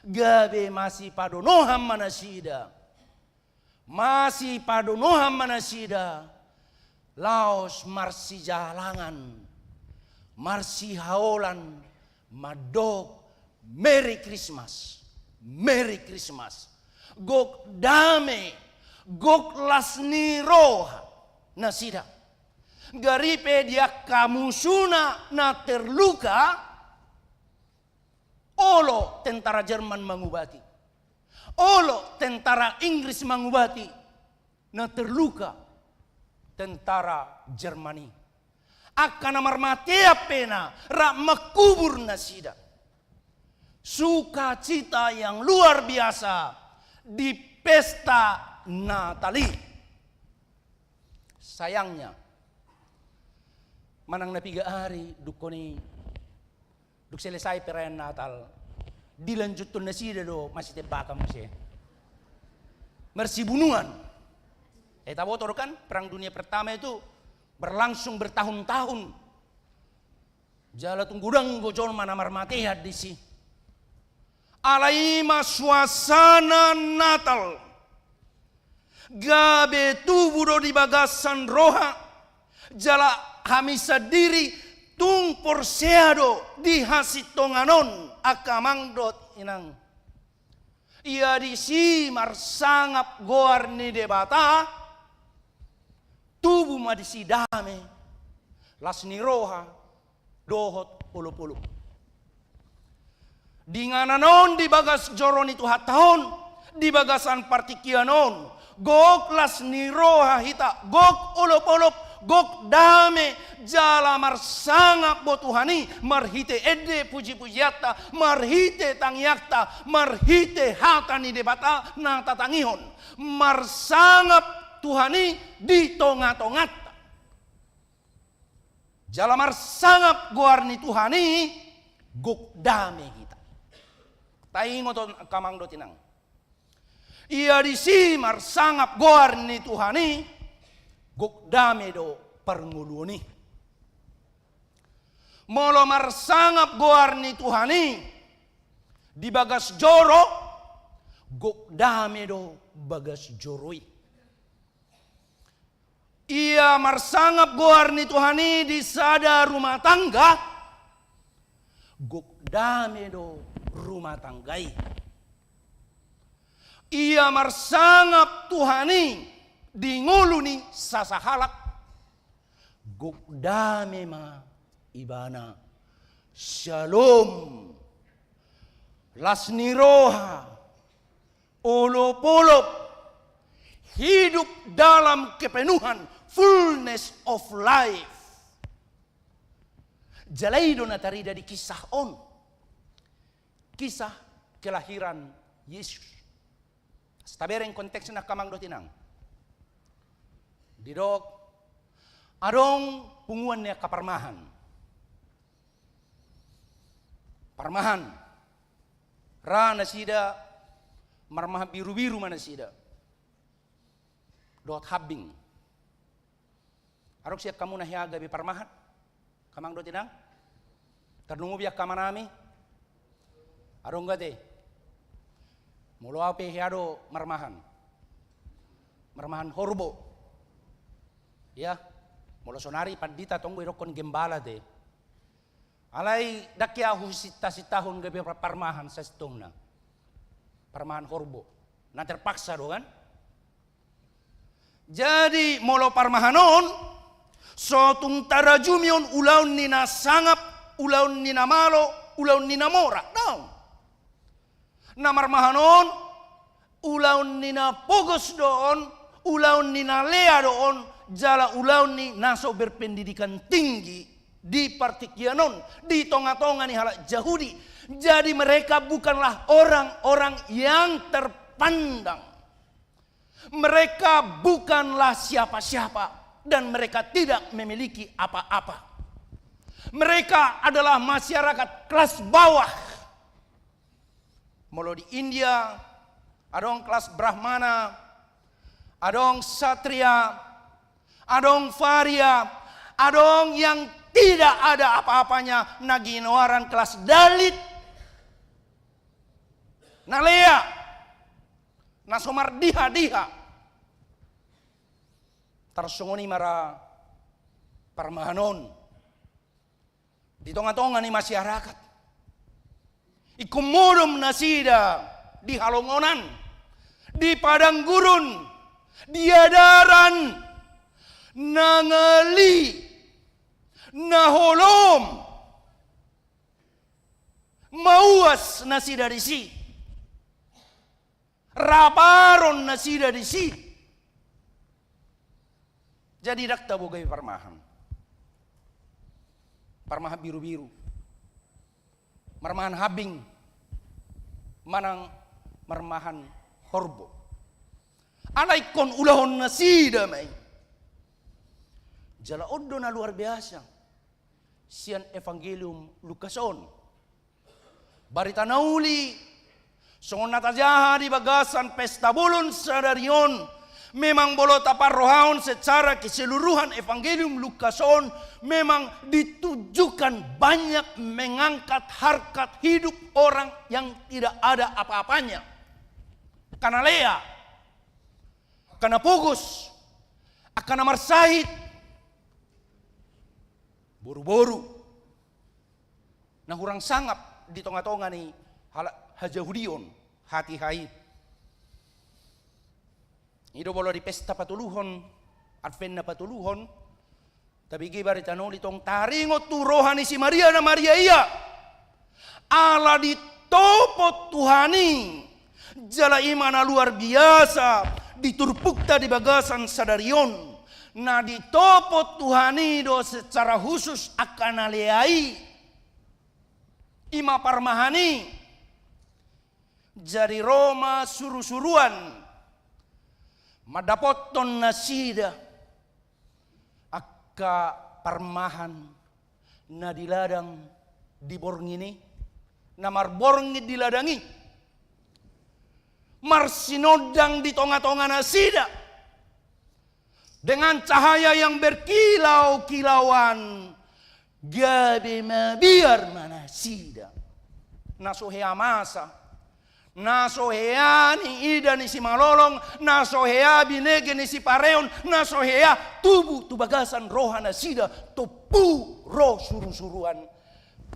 gabe masipadonohan ma nasida. Masipadonohan ma nasida, laos marsijalangan, marsihaolan, mandok, "Merry Christmas, Merry Christmas." Gok dame, gok las ni roha nasida. Gari pe di angka musuna na terluka, olo tentara Jerman mangubati. Olo tentara Inggris mangubati na terluka tentara Jerman i. Angka na marmatean pe na rap mangkubur nasida. Sukacita yang luar biasa di pesta Natal i. Sayangnya, manang na piga ari dungkon i, dung selesai perayaan Natal, dilanjuthon nasida do masitembakan muse. Marsibunuan. Eh, taboto do kan, Perang Dunia Pertama itu berlangsung bertahun-tahun. Jala tung godang do jolma na marmatean disi. Alai i ma suasana Natal. Gabe tubu do di bagasan roha. Jala hami sandiri tung porsea do di hasintongan on, angka amang dohot inang. Ia disi marsangap goar ni Debata, tubu ma disi dame, las ni roha, dohot olopolop. Di inganan on, di bagas joro ni Tuhanta on, di bagasan partingkian on, gok las ni roha hita, gok olopolop, gok dame, jala marsangap do Tuhan i, marhite ende pujipujianta, marhite tangiangta, marhite hata ni Debata na tatangihon. Marsangap Tuhan i di tongatonganta. Jala marsangap goar ni Tuhan i, gok dame hita. Taingot on angka amang dohot inang. Ia disi marsangap goar ni Tuhan i, gok dame do parngoluon i. Molo marsangap goar ni Tuhan i di bagas joro, gok dame do bagas joro i. Ia marsangap goar ni Tuhan i di sada rumah tangga, gok dame do rumah tangga i. Ia marsangap Tuhan i di ngolu ni sasahalak, gok dame ma ibana. Syalom. Las ni roha, Olopolop. Hidup dalam kepenuhan, fullness of life. Jala i do na tarida di kisah on. Kisah kelahiran Yesus. Asa tabereng konteksna angka amang dohot inang. Didok, adong punguan ni angka parmahan. Parmahan. Ra nasida marmahan birubiru ma nasida. Dohot hambing. Adong sian hamu na hea gabe parmahan? Angka amang dohot inang? Tarlumobi angka amanami? Adong gate. Molo au pe hea do marmahan. Marmahan horbo. Ya. Molo sonari pandita tong do idokkon gembala te. Alai ndang hea husintahon gabe par-, parmahan sasintongna. Parmahan horbo. Na terpaksa do kan? Jadi molo parmahan on, so tung tarajumi on ulaon ni na sangap, ulaon ni na malo, ulaon ni na mora. Daong. Na marmahan on, ulaon ni na pogos do on, ulaon ni na lea do on, jala ulaon ni na so berpendidikan tinggi di partingkian on, di tongatonga ni halak Jahudi. Jadi mereka bukanlah orang-orang yang terpandang. Mereka bukanlah siapa-siapa dan mereka tidak memiliki apa-apa. Mereka adalah masyarakat kelas bawah. Molo di India, adong kelas Brahmana, adong Satria, adong Varia, adong yang tidak ada apa-apanya, na ginoaran kelas Dalit. Na lea, na so mardiha-diha. Tarsongon i ma ra parmahan on. Di tongatonga ni masyarakat. Ingkon modom nasida di halongonan, di padang gurun, di adaran, na ngali, na holom, mauas nasida disi. Raparon nasida disi. Jadi ndang tabo gabe parmahan. Parmahan birubiru. Marmahan hambing. Manang marmahan horbo. Alai ingkon ulahon nasida ma i. Jala on do na luar biasa. Sian Evangelium Lukas on. Barita na uli, songon na tajaha di bagasan pesta bolon sadari on, memang molo taparrohahon secara keseluruhan Evangelium Lukas on, memang ditujukan banyak mengangkat harkat hidup orang yang tidak ada apa-apanya. Angka na lea, angka na pogos, angka na marsahit, boruboru, na hurang sangap di tongatonga ni halak hajahudion, hatiha i. I do molo di pesta patoluhon, Advent na patoluhon, tabege barita na uli tong taringot tu roha ni si Maria na maria ia. Ala ditopot Tuhan i, jala i ma na luar biasa di turpukta di bagasan sadari on. Na ditopot Tuhan i do secara khusus angka na lea i. I ma parmahan i. Jadi ro ma surusuruan mandapothon nasida angka parmahan na di ladang di borngin i, na marborngin di ladang i, marsinondang di tongatonga nasida dengan cahaya yang berkilau-kilauan, gabe mabiar ma nasida. Na so hea masa, na so hea niida ni simalolong, na so hea binege ni sipareon, na so hea tubu tu bagasan roha nasida, tompu ro surusuruan.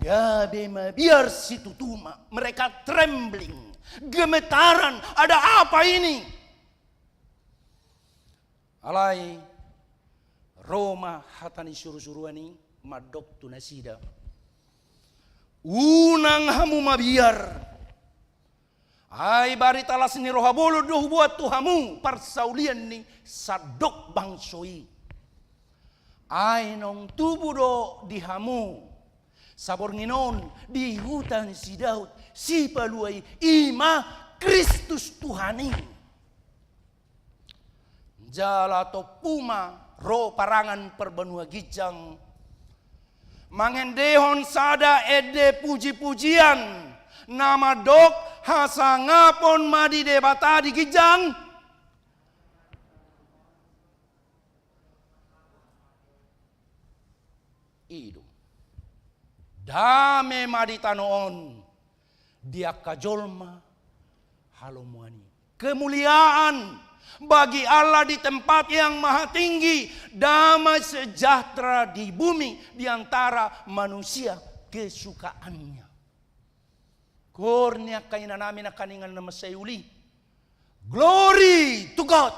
Gabe mabiar situtu ma, mereka trembling, gemetaran, ada apa ini? Alai ro ma hata ni surusuruan i mandok tu nasida. Unang hamu mabiar. Ai barita las ni roha bolon do huboan tu hamu parsaulian ni sandok bangso i. Ai naung tubu do di hamu saborngin on di huta ni si Daud Sipalua i, i ma Kristus Tuhan i. Jala tompu ma ro parangan parbanua ginjang mangendehon sada ende puji-pujian na mandok hasangapon ma di Debata di ginjang. I do. Dame ma di tano on di angka jolma halomoan i. Kemuliaan bagi Allah di tempat yang maha tinggi, damai sejahtera di bumi di antara manusia kesukaannya. Goar ni angka inanami nangkiningan na mansai uli. Glory to God.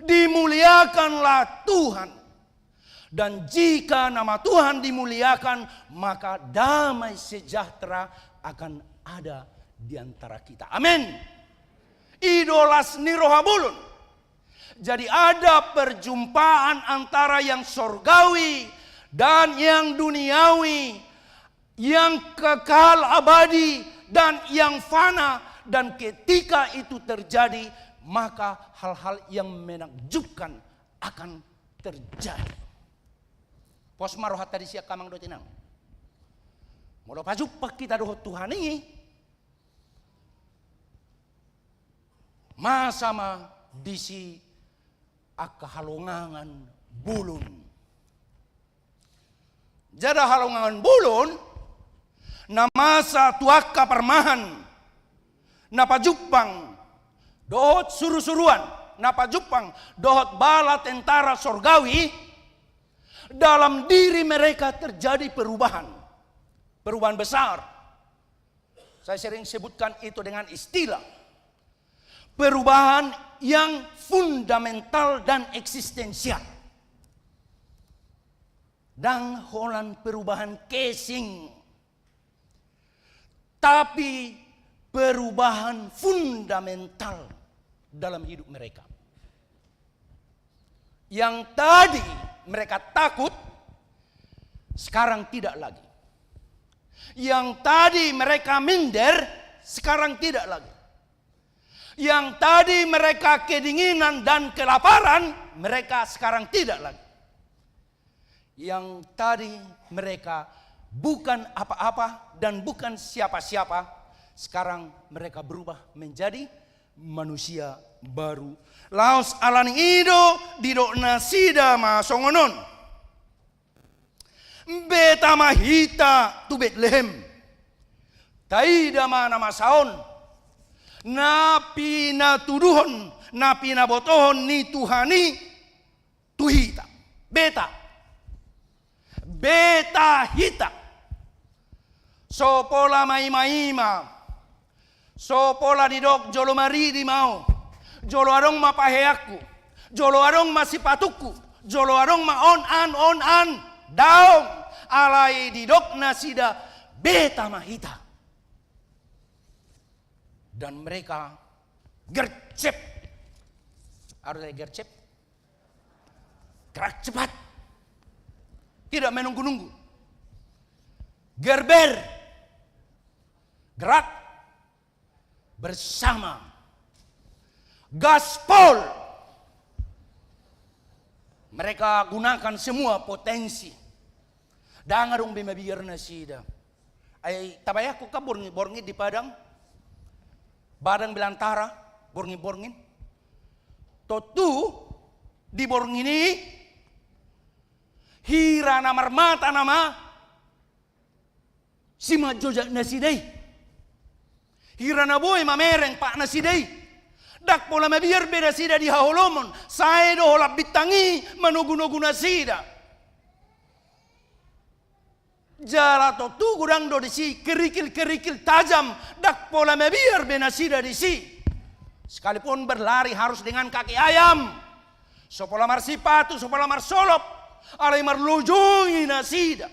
Dimuliakanlah Tuhan. Dan jika nama Tuhan dimuliakan, maka damai sejahtera akan ada di antara kita. Amin. I do las ni roha bolon. Jadi ada perjumpaan antara yang sorgawi dan yang duniawi, yang kekal abadi dan yang fana, dan ketika itu terjadi, maka hal-hal yang menakjubkan akan terjadi. Pos ma rohanta disi angka amang dohot inang. Molo pajumpang hita dohot Tuhan i, masa ma disi angka halongangan bolon. Jala halongangan bolon na masa tu angka parmahan na pajumpang dohot surusuruan na pajumpang dohot bala tentara sorgawi, dalam diri mereka terjadi perubahan. Perubahan besar. Saya sering sebutkan itu dengan istilah perubahan yang fundamental dan eksistensial. Ndang holan perubahan casing, tapi perubahan fundamental dalam hidup mereka. Yang tadi mereka takut, sekarang tidak lagi. Yang tadi mereka minder, sekarang tidak lagi. Yang tadi mereka kedinginan dan kelaparan, mereka sekarang tidak lagi. Yang tadi mereka bukan apa-apa dan bukan siapa-siapa, sekarang mereka berubah menjadi manusia baru. Laos ala ni i do didok nasida ma songon on: Beta ma hita tu Betlehem, taida ma na masa on na pinatuduhon, na pinabotohon ni Tuhan i tu hita. Beta. Beta hita. So pola maimaima, so pola didok jolo maridi ma au, jolo adong ma paheanku, jolo adong ma sipatungku, jolo adong ma on an, on an. Daong. Alai didok nasida: Beta ma hita. Dan mereka gercep. Arti gercep? Gerak cepat. Tidak menunggu-nunggu. Gerber. Gerak bersama. Gaspol. Mereka gunakan semua potensi. Ndang adong be mabiar nasida. Ai tabayangkon kan borngin-borngin di Padang, Padang Belantara, borngin-borngin. Tontu di borngin i hira na marmata nama simanjojak nasida i. Hira na boi mamereng pat nasida i. Ndang pola mabiar be nasida di haholomon, sae do holan bintang i manogunogu nasida. Jala tontu godang do disi kerikil-kerikil tajam, ndang pola mabiar be nasida disi. Sekalipun berlari harus dengan kaki ayam. So pola marsipatu, so pola marsolop, alai marlojong i nasida.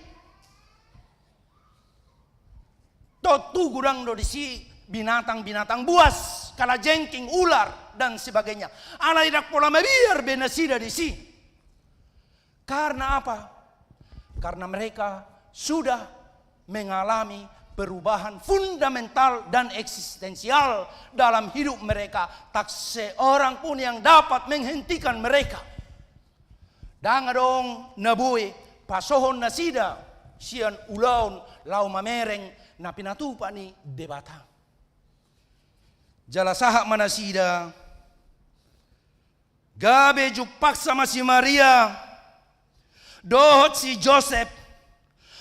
Tontu godang do disi binatang-binatang buas, kalajengking, ular, dan sebagainya. Alai ndang pola mabiar be nasida disi. Karena apa? Karena mereka sudah mengalami perubahan fundamental dan eksistensial dalam hidup mereka. Tak seorang pun yang dapat menghentikan mereka. Ndang adong na boi pasohon nasida sian ulaon laho mamereng na pinatupa ni Debata. Jala sahat ma nasida, gabe jumpangsa ma si Maria dohot si Josep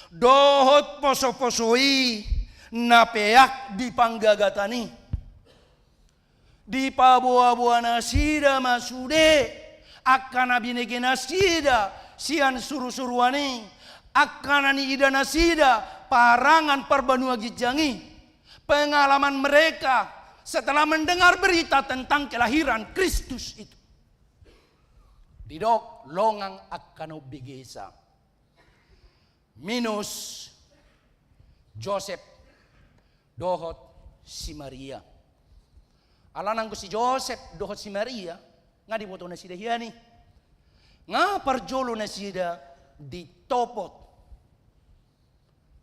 dohot poso-poso i na peak di panggagatan i. Dipaboa-boa nasida ma sude angka na binege nasida sian suru-suruan i, angka na niida nasida parangan parbanua ginjang i, pengalaman mereka setelah mendengar berita tentang kelahiran Kristus itu. Didok longang angka na umbegesa. Minus Josep dohot si Maria. Ala nanggo si Josep dohot si Maria, nga diboto nasida hian i. Nga parjolo nasida ditopot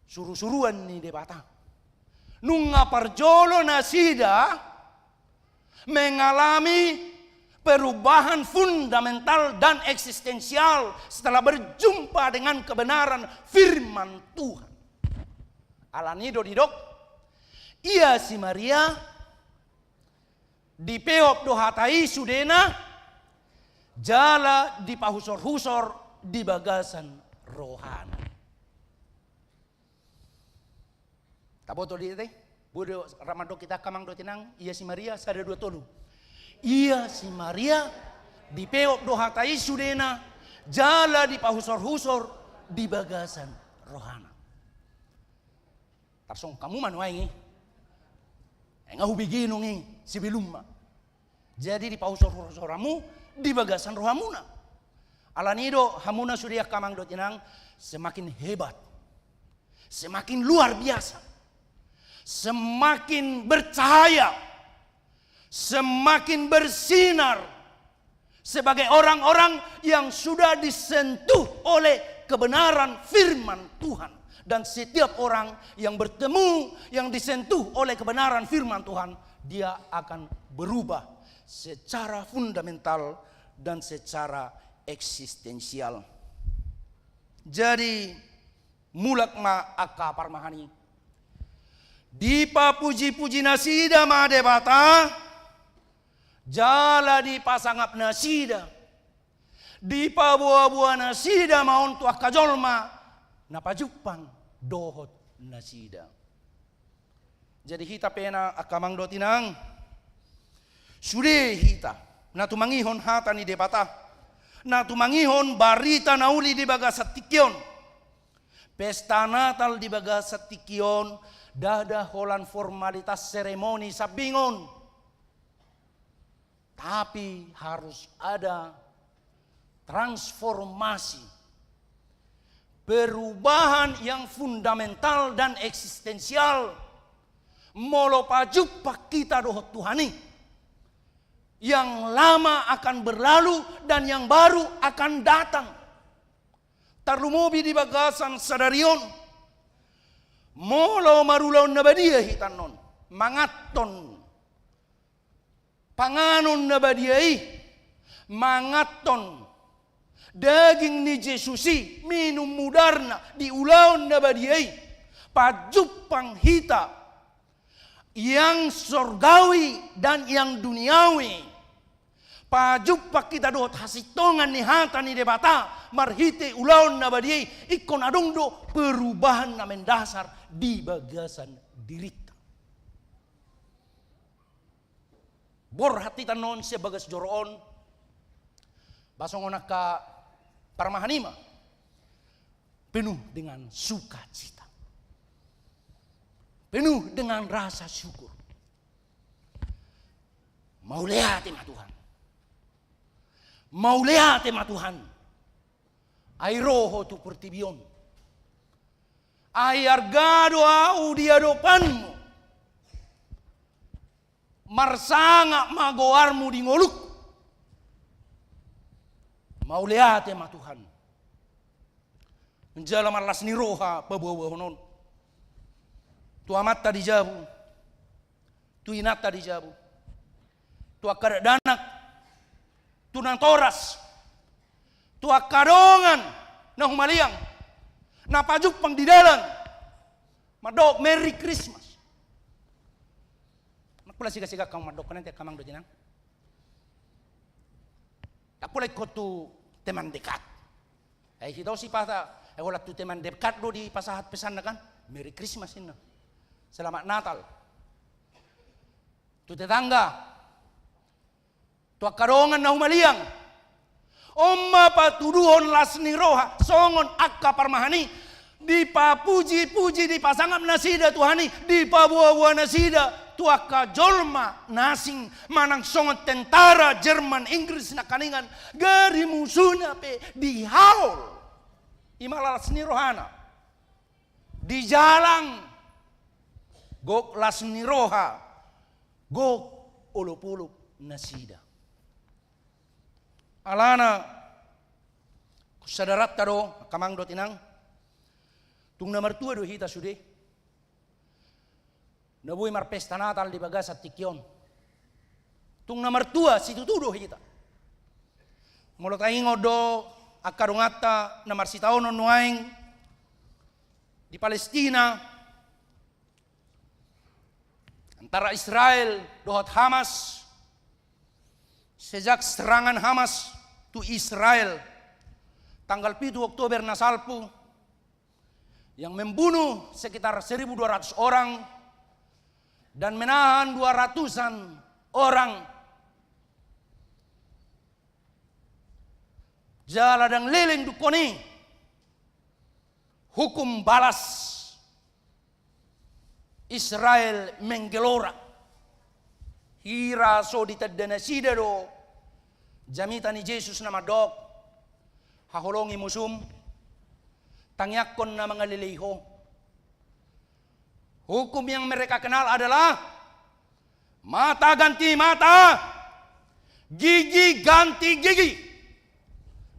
suru-suruan ni Debata. Nunga parjolo nasida mengalami perubahan fundamental dan eksistensial setelah berjumpa dengan kebenaran firman Tuhan. Alani do didok, ia si Maria dipeop do hata i sudena, jala dipahusor-husor di bagasan rohana. Taboto do i te? Boi do rap mandok hita angka amang dohot inang, ia si Maria, sada dua tolu. Ia si Maria dipeop do hata i sudena, jala dipahusor-husor di bagasan rohana. Tarsongon hamu ma nuaeng i. Nga hubege nunga i sebelum ma. Jadi dipahusor-husor hamu di bagasan rohamuna. Alani do hamuna sude angka amang dohot inang, semakin hebat, semakin luar biasa, semakin bercahaya, semakin bersinar sebagai orang-orang yang sudah disentuh oleh kebenaran firman Tuhan. Dan setiap orang yang bertemu, yang disentuh oleh kebenaran firman Tuhan, dia akan berubah secara fundamental dan secara eksistensial. Jadi, mulak ma angka parmahan i. Dipapuji-puji nasida ma Debata, jala dipasangap nasida. Dipaboa-boa nasida ma on tu angka jolma na pajumpang dohot nasida. Jadi hita pe na angka amang dohot inang, sude hita na tumangihon hata ni Debata, na tumangihon barita na uli di bagasan tingki on. Pesta Natal di bagasan tingki on ndada holan formalitas seremoni sambing on. Tapi harus ada transformasi, perubahan yang fundamental dan eksistensial. Molo pajumpang hita dohot Tuhan i, yang lama akan berlalu dan yang baru akan datang. Tarlumobi di bagasan sadari on, molo marulaon na badia hita annon, manganhon panganon na badia i, manganhon daging ni Jesus i, minum mudarna di ulaon na badia i, pajumpang hita yang sorgawi dan yang duniawi. Pajumpang hita dohot hasintongan ni hata ni Debata marhite ulaon na badia i, ingkon adong do perubahan na mendasar di bagasan dirinta. Borhat hita annon sian bagas joro on, ba songon angka parmahan i ma, penuh dengan sukacita, penuh dengan rasa syukur. Mauliate ma Tuhan. Mauliate ma Tuhan. Ai ro Ho tu portibi on. Ai arga do ahu di adopanMu. Marsangap ma goarmu di ngolungku. Mauliate ma Tuhan. Jala marlas ni roha paboaboahon on tu amanta di jabu, tu inanta di jabu, tu angka dakdanak, tu natoras, tu angka dongan na humaliang, na pajumpang di dalan, mandok Merry Christmas. Ndang pola sigak-sigak hamu mandok, nanti angka amang dohot inang. Ndang pola ingkon tu teman dekat. Eh, hita on sipata, eh, holan tu teman dekat do dipasahat pesanna kan. Merry Christmas ninna. Selamat Natal. Tu tetangga. Tu angka dongan na humaliang. On ma patuduhon las ni roha, songon angka parmahan i, dipapuji-puji, dipasangap nasida Tuhan i, dipaboa-boa nasida tu angka jolma na asing, manang songon tentara Jerman, Inggris nangkaningan, gari musuna pe dihaol. I ma las ni rohana. Dijalang gok las ni roha, gok olop-olop nasida. Alana, sadaranta do, angka amang dohot inang, tung na martua do hita sude. Na boi marpesta Natal di bagasan tingki on. Tung na martua situtu do hita. Molo taingot do angka donganta na marsitaonon nuaeng di Palestina, antara Israel dohot Hamas, sejak serangan Hamas tu Israel tanggal pitu Oktober na salpu, yang membunuh sekitar seribu dua ratus orang dan menahan dua ratusan orang. Jala ndang leleng dungkon i, hukum balas Israel menggelora. Hira so ditanda nasida do jamita ni Jesus na mandok, haholongi musum, tangiangkon na mangalelei ho. Hukum yang mereka kenal adalah mata ganti mata, gigi ganti gigi.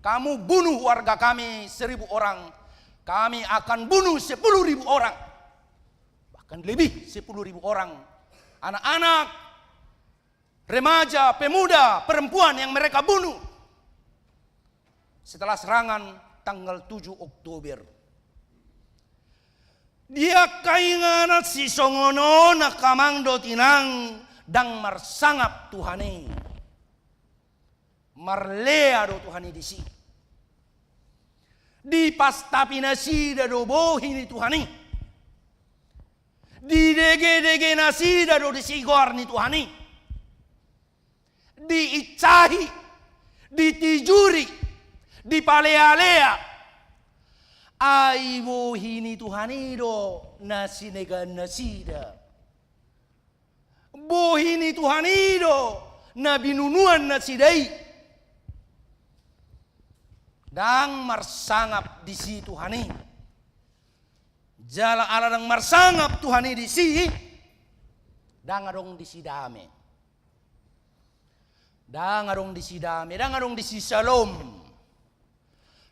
Kamu bunuh warga kami seribu orang, kami akan bunuh sepuluh ribu orang. Bahkan lebih sepuluh ribu orang. Anak-anak, remaja, pemuda, perempuan yang mereka bunuh setelah serangan tanggal tujuh Oktober. Di angka inganan sisongon on, angka amang dohot inang, ndang marsangap Tuhan i. Marlea do Tuhan i disi. Dipastapi nasida do bohi ni Tuhan i. Didegedege nasida do disi goar ni Tuhan i. Diinsahi, ditijuri, dipalealea. Ai bohi ni Tuhan i do na sinegaan nasida. Bohi ni Tuhan i do na binunuan nasida i. Ndang marsangap disi Tuhan i. Jala ala ndang marsangap Tuhan i disi, ndang adong disi dame. Ndang adong disi dame, ndang adong disi salom.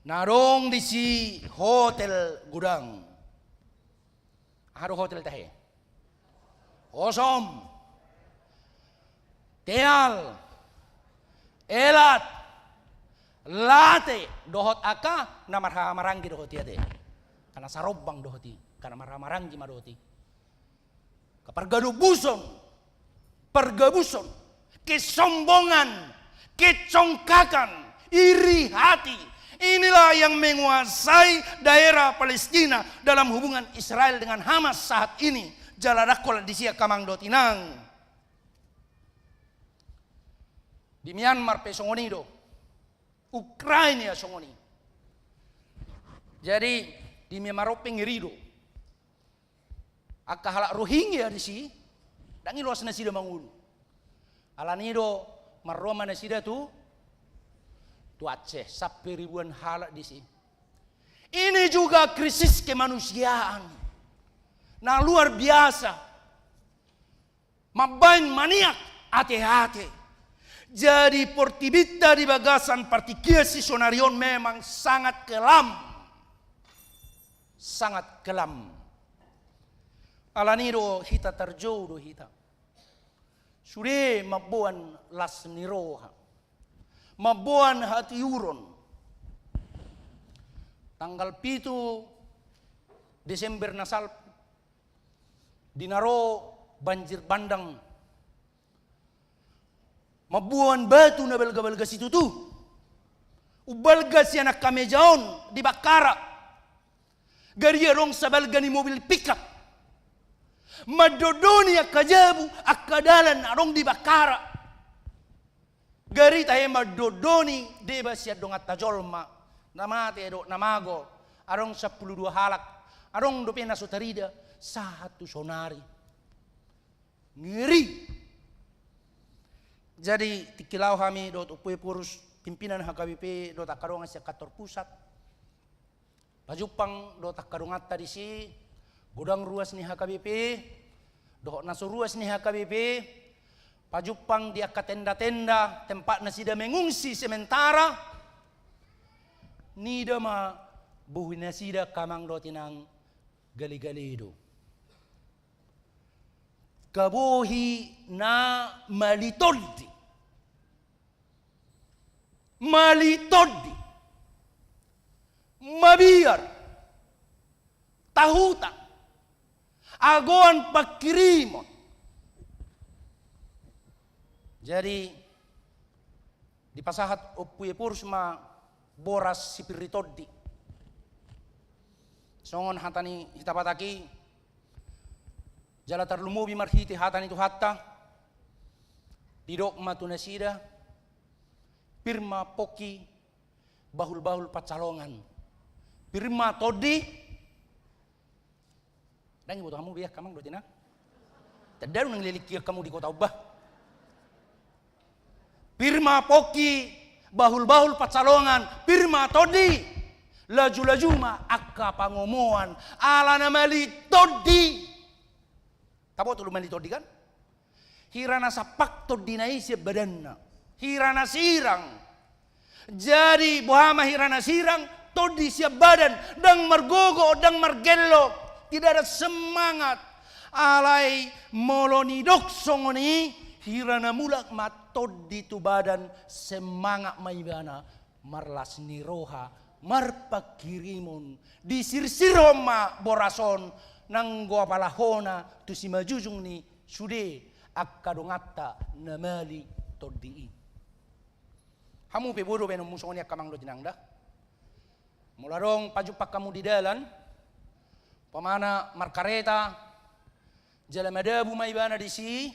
Na adong disi hotel godang. Aha do hotel tahe? Osom. Teal. Elat. Late. Dohot angka na marhahamaranggi dohot i ate. Angka na sarombang dohot i. Angka na marhahamaranggi ma dohot i. Kepergadubuson, pergabuson, kesombongan, kecongkakan, iri hati. Inilah yang menguasai daerah Palestina dalam hubungan Israel dengan Hamas saat ini. Jala ndang holan disi angka amang dohot inang. Di Myanmar pe songon i do. Ukraina songon i. Jadi, di Myanmar on pe ngeri do. Angka halak Rohingya disi, ndang i loas nasida mangolu. Alani do, marroha ma nasida tu, tu Aceh, sampe ribuan halak disi. Ini juga krisis kemanusiaan. Na luar biasa. Mambaen maniak, ate-ate. Jadi portibinta di bagasan partingkian sisonari on memang sangat kelam. Sangat kelam. Alani do hita tarjou do hita. Sude mamboan las ni roha. Mamboan hatiuron. Tanggal pitu Desember na salpu. Di na ro banjir bandang. Mamboan batu na balga-balga situtu. Umbalga sian angka meja on di Bakkara. Gari adong sabalga ni mobil pickup. Mandondoni angka jabu, angka dalan adong di Bakkara. Gari tahe mandondoni deba sian donganta jolma. Na mate dohot na mago. Adong sampulu dua halak. Adong dope na so tarida. Sahat tu sonari. Ngeri. Jadi, tingki laho hami dohot Ompu Ephorus, pimpinan H K B P, dohot angka dongan sian kantor pusat. Pajumpang dohot angka donganta disi, godang ruas ni H K B P, dohot na so ruas ni H K B P, pajumpang di angka tenda-tenda, tempat nasida mengungsi sementara, nida ma bohi nasida angka amang dohot inang gale-gale do. Kabohi na mali tondi. Mali tondi. Mabiar. Tahuta. Agoan pangkirimon. Jadi, dipasahat Ompu Ephorus ma boras sipir ni tondi. Songon hata ni hita Batak i, jala tarlumobi marhite hata ni Tuhanta, didok ma tu nasida, pir ma pongki, bahul-bahul pansalongan. Pir ma tondi, Ndang iboto hamu be angka amang dohot inang. Tanda do na nilelengki hamu di Kota Umba. Pir ma pongki, bahul-bahul pansalongan, pir ma tondi. Laju-laju ma angka pangomoan, ala na mali tondi. Taboto do mali tondi kan? Hira na sampak tondina i sian badanna. Hira na sirang. Jadi, boha ma hira na sirang, tondi sian badan, ndang margogo, ndang margello, tidak ada semangat. Alai molo nidok songon i, hira na mulak ma tondi tu badan, semangat ma ibana. Marlas ni roha, marpangkirimon, disirsirhon ma boras on, nanggo apala hona tu simanjujung ni sude angka donganta na mali tondi i. Hamu pe boi do baenonmu songon i angka amang dohot inang da. Molo adong pajumpang hamu di dalan, umpamana markareta, jala madabu ma ibana disi,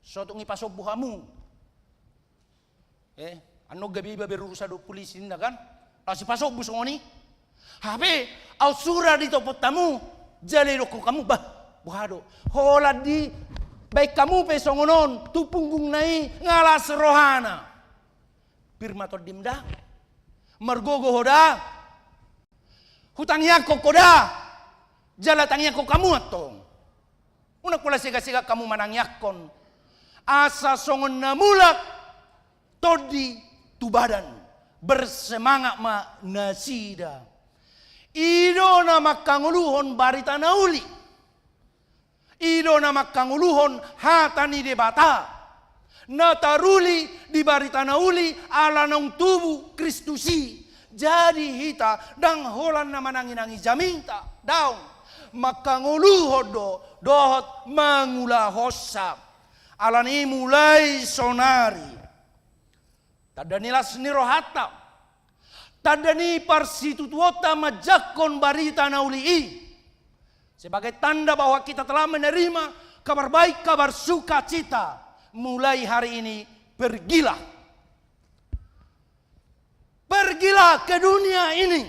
so tung ipasombu hamu. Eh, annon gabe iba berurusan dohot polisi ninna kan? Laos ipasombu songon i. Hape, aut sura ditopot hamu, jala didokkon hamu, bah, boha do. Holan dibaen hamu pe songon on, tu punggungna i, nga las rohana. Pir ma tondim da. Margogo ho da. Hutangiangkon ho da, jala tangiangkon hamu antong. Unang pola sega-sega hamu manangiangkon. Asa songon na mulak tondi tu badan, bersemangat ma nasida. I do na manghangoluhon barita na uli. I do na manghangoluhon hata ni Debata, na taruli di barita na uli ala naung tubu Kristus i. Jadi hita ndang holan na manangi-nangi jaminta, daong, manghangoluhon do dohot mangulahonsa. Alani i mulai sonari, tanda ni las ni rohanta, tanda ni parsitutuonta manjangkon barita na uli i, sebagai tanda bahwa kita telah menerima kabar baik, kabar sukacita, mulai hari ini pergilah. Pergilah ke dunia ini.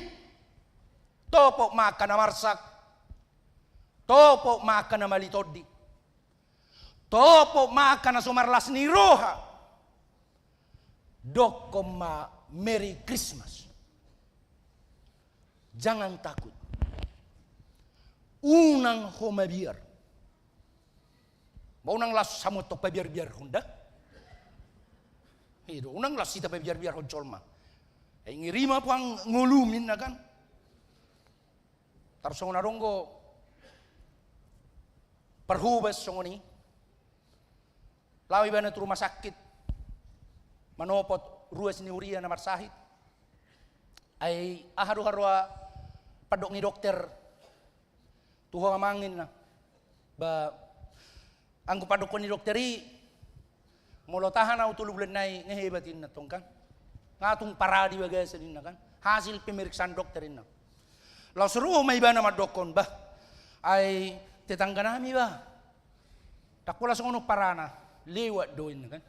Topot ma angka na marsak. Topot ma angka na mali tondi. Topot ma angka na so marlas ni roha. Dokkon ma Merry Christmas. Jangan takut. Unang ho mabiar. Ba unang las hamu antong pabiar-biarhon da. I do, unang las hita pabiarbiarhon jolma. Ai ngeri ma puang ngolu ninna kan. Tarsongon adong do parhobas songon i. Laho ibana tu rumah sakit manopot ruas ni huria na marsahit. Ai aha do haroa pandok ni dokter tu ho amang ninna. Ba, anggo pandokkon ni dokter i, molo tahan au tolu bulan nai nge hebat ninna tong kan. Nga tung parah di bagasan ninna kan. Hasil pemeriksaan dokter ninna. Laos ro ma ibana mandokkon, bah, ai tetangga nami bah. Ndang pola songon on parana, lewat do ninna kan.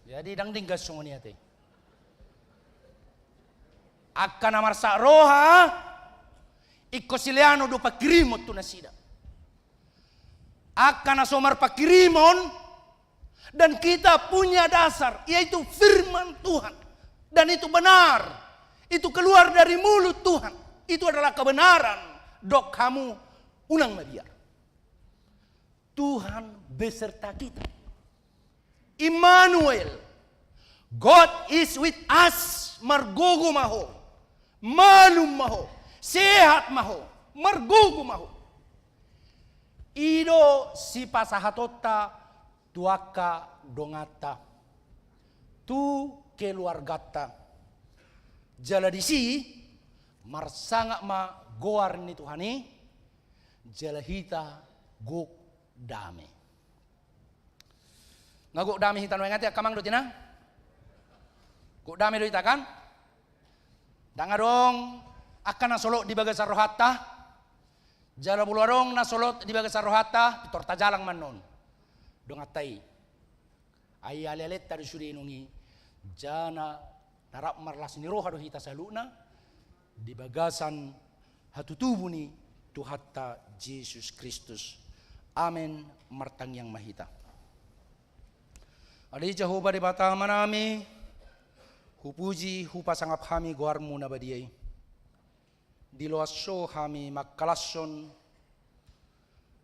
Jadi ndang denggan songon i ate. Angka na marsak roha, ingkon sileanon do pangkirimon tu nasida. Angka na so marpangkirimon, dan kita punya dasar, yaitu firman Tuhan. Dan itu benar. Itu keluar dari mulut Tuhan. Itu adalah kebenaran. Dok hamu, unang mabiar. Tuhan beserta kita. Immanuel, God is with us. Margogo ma ho, malum ma ho, sehat ma ho, margogo ma ho. I do sipasahatonta tu angka donganta, tu keluarganta. Jala disi marsangap ma goar ni Tuhan i, jala hita gok dame. Nga gok dame hita nuaeng ate angka amang dohot inang? Gok dame do hita kan? Ndang adong angka na solot di bagasan rohanta. Jala molo adong na solot di bagasan rohanta, pintor tajalang ma annon donganta i. Ai alealenta do sude nunga i, jala na rap marlas ni roha do hita saluhutna di bagasan hatutubu ni Tuhanta Jesus Kristus. Amen. Martangiang ma hita. Ale Jahowa Debata Amanami, hupuji, hupasangap hami goarmu na badia i. Di loas ho hami mangkalashon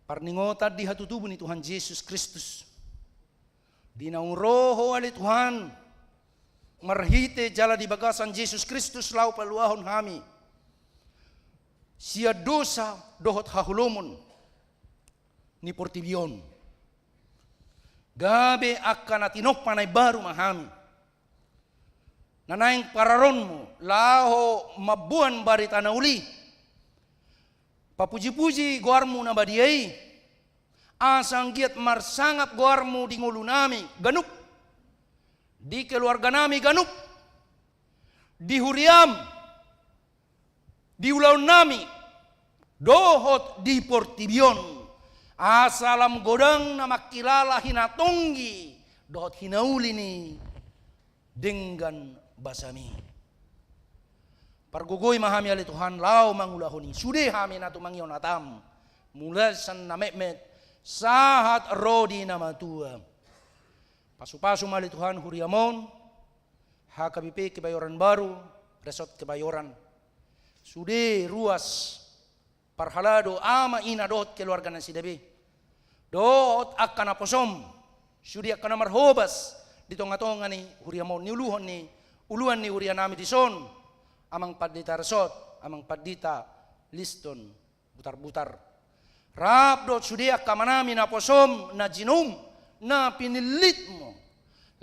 parningotan di hatutubu ni Tuhan Jesus Kristus. Di naung ro ho ale Tuhan, marhite jala di bagasan Jesus Kristus laho paluahon hami sian dosa dohot haholomon ni portibi on. Gabe angka na tinompa na imbaru ma hami. Na naeng pararonmu laho mamboan barita na uli. Papujipuji goarmu na badia i. Asa anggiat marsangap goarmu di ngolunami ganup, di keluarganami ganup, di huriam, di ulaonnami, dohot di portibi on, asa lam godang na mangkilala hinatonggi dohot hinauli ni denggan basami. Pargogoi ma hami ale Tuhan laho mangulahon i, sude hami na tumangihon hatam, mulai sian na metmet sahat ro di na matua. Pasupasu ma ale Tuhan huriam on, H K B P Kebayoran Baru, Resort Kebayoran. Sude ruas parhalado, ama, ina dohot keluarga nasida be. Dohot angka naposom, sude angka na marhobas di tongatonga ni huriam on, niuluhon ni uluan ni hurianami dison, Amang Pandita Resort, Amang Pandita Liston Butarbutar. Rap dohot sude angka amanami naposom, na jinum, na pinillitmu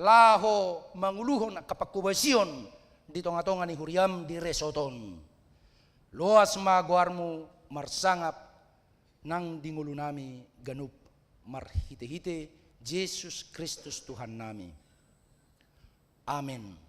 laho manguluhon angka panghobasion di tongatonga ni huriam di Resort on. Loas ma goarmu marsangap nang di ngolunami ganup marhitehite Jesus Kristus Tuhannami. Amen.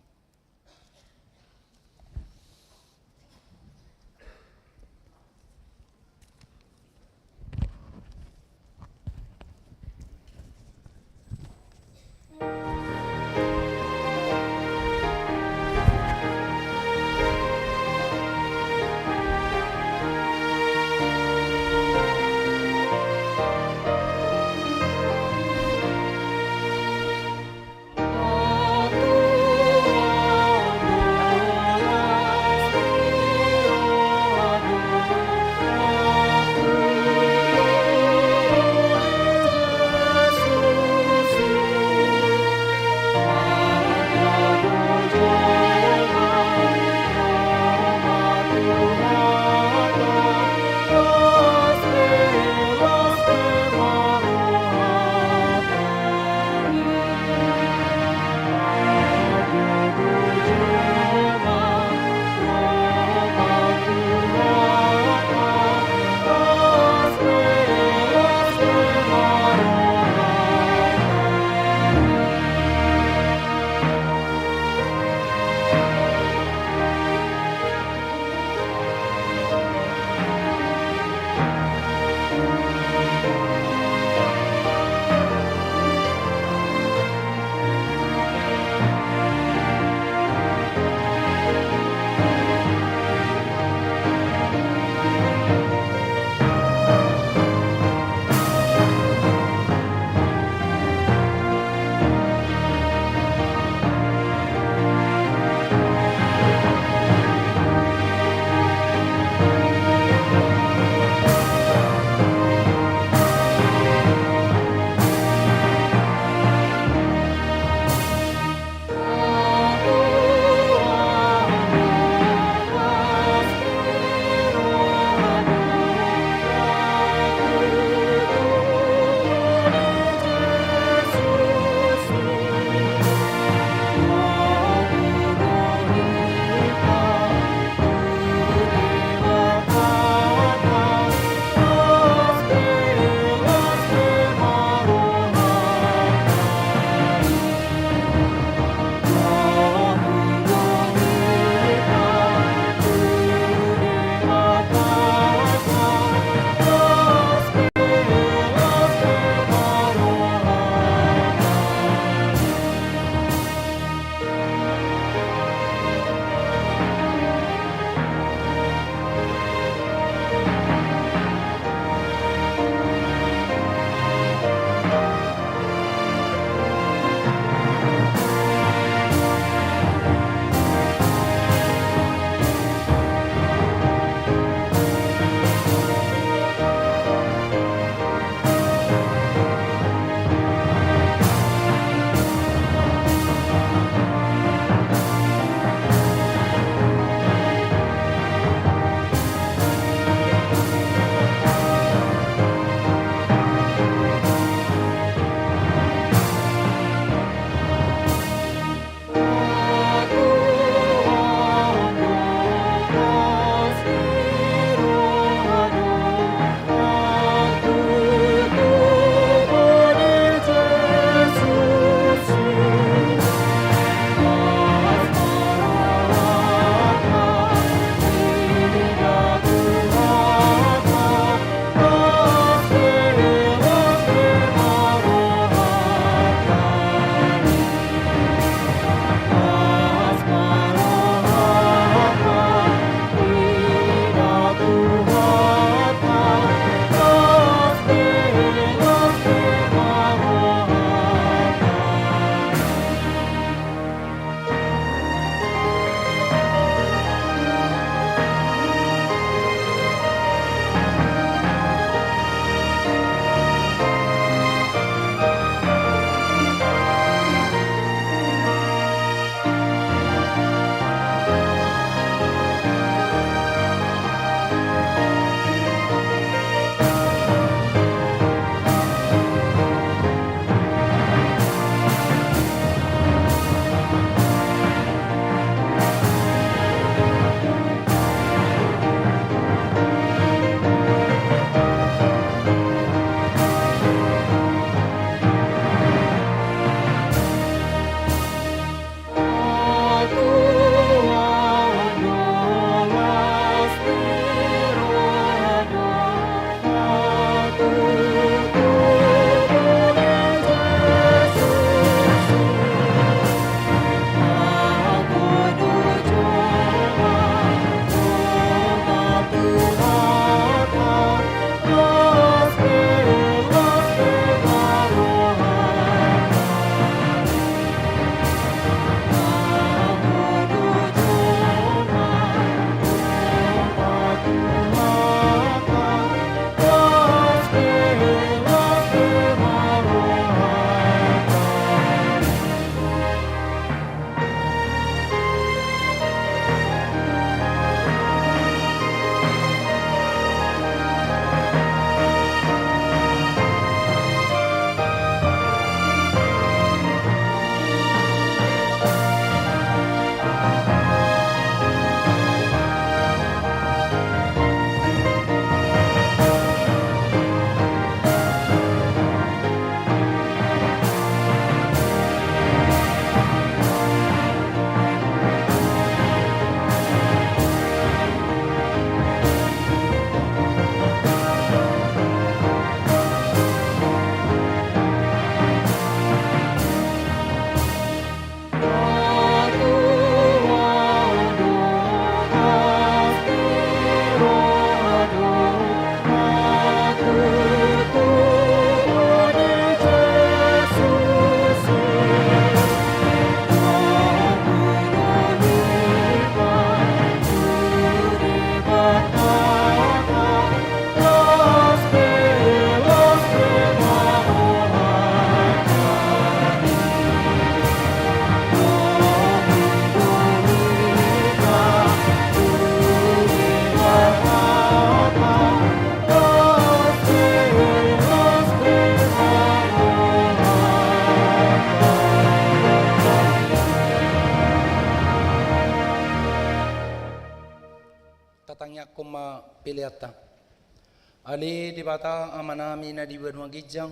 Ale Debata Amanami na di banua ginjang,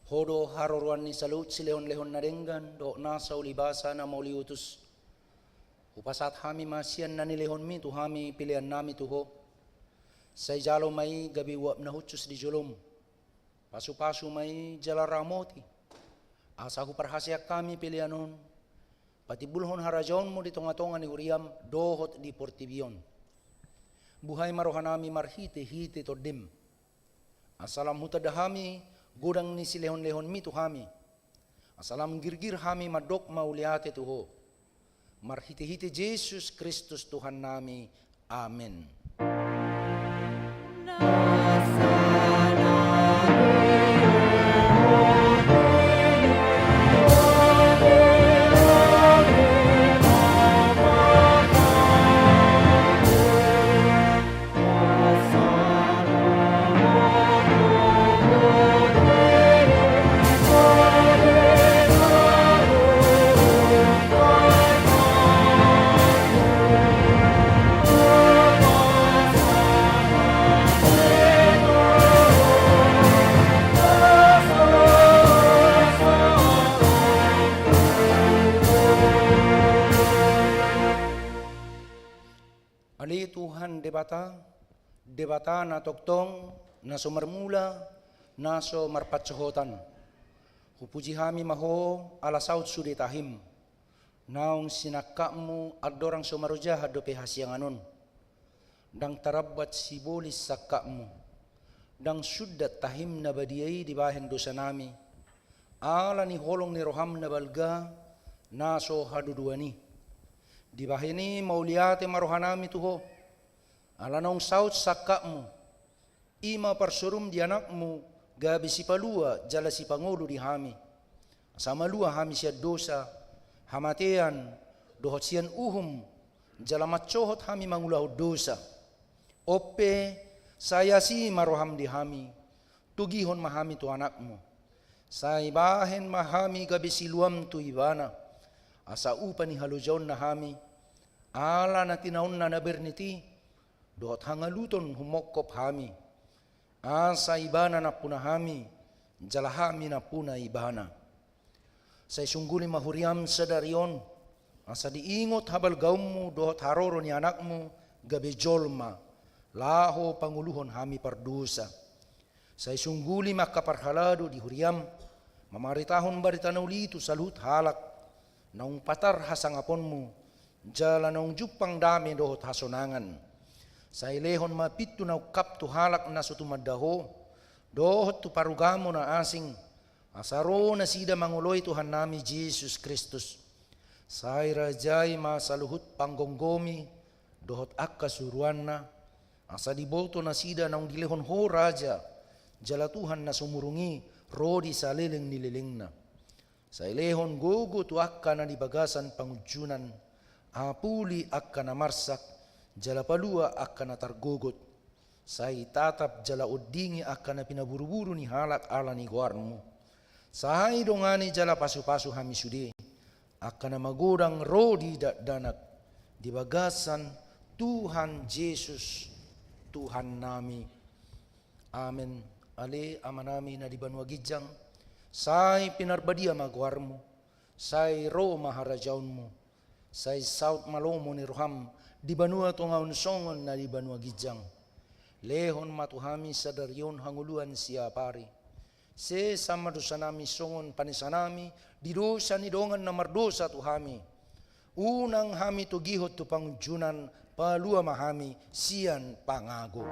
Ho do haroroan ni saluhut silehonlehon na denggan dohot nasa ulibasa na mauliutus. Hupasahat hami ma sian na nilehonMi tu hami peleannami tu Ho. Sai jalo ma i gabe uap na hushus di joloM. Pasupasu ma i jala ramoti, asa huparhaseang hami pelean on patimbulhon harajaonMu di tongatonga ni huriaM dohot di portibi on. Buhai ma rohanami marhitehite TondiM, asa lam hutanda hami godang ni silehonlehonMi tu hami, asa lam girgir hami mandok mauliate tu Ho. Marhitehite Jesus Kristus Tuhannami. Amen. Ale Tuhan Debata, Debata na tongtong, na so marmula, na so marpansohotan. Hupuji hami ma Ho ala saut sude tahim. Naung sinangkapMu andorang so marojahan dope hasiangan on. Ndang tarambat sibolis sangkapMu. Ndang sundat tahim na badia i dibahen dosanami. Ala ni holong ni rohaM na balga, na so haduduan i. Dibahen i mauliate ma rohanami tu Ho. Ala naung saut sangkapMu. I ma parsorum di AnakMu, gabe sipalua jala sipangolu di hami. Asa malua hami sian dosa, hamatean, dohot sian uhum, jala mansohot hami mangulahon dosa. On pe, sai asi ma rohaM di hami, togihon ma hami tu AnakMu. Sai bahen ma hami gabe siluam tu Ibana, asa upa ni halojaonna hami, ala na tinaonna na bernit i, dohot hangaluton humongkop hami. Asa Ibana nampuna hami, jala hami nampuna Ibana. Sai sungguli ma huriaM sadari on, asa diingot habalgaonMu dohot haroro ni AnakMu gabe jolma, laho pangoluhon hami pardosa. Sai sungguli ma angka parhalado di huriaM, mamaritahon barita na uli tu saluhut halak, naung patar hasangaponMu, jala naung jumpang dame dohot hasonangan. Sai lehon ma pintu na ungkap tu halak na so tumanda Ho, dohot tu parugamo na asing, asa ro nasida mangoloi Tuhannami Jesus Kristus. Sai rajai ma saluhut panggomgomi, dohot angka suruanna, asa diboto nasida naung dilehon Ho raja, jala Tuhan na sumurung i, ro di saleleng ni lelengna. Sai lehon gogo tu angka na di bagasan pangunjunan, apuli angka na marsak, jala palua angka na targogot. Sai tatap jala ondingi angka na pinaburuburu ni halak ala ni goarMu. Sai dongani jala pasupasu hami sude, angka na magodang ro di dakdanak, di bagasan Tuhan Jesus, Tuhannami. Amen. Ale Amanami na di banua ginjang, sai pinarbadia ma goarMu, sai ro ma harajaonMu, sai saut ma lomo ni rohaM di banua tonga on songon na di banua ginjang. Lehon ma tu hami sadari on hangoluan siapari. Sesa ma dosanami songon panesanami di dosa ni dongan na mardosa tu hami. Unang hami togihon tu pangunjunan, palua ma hami sian pangago.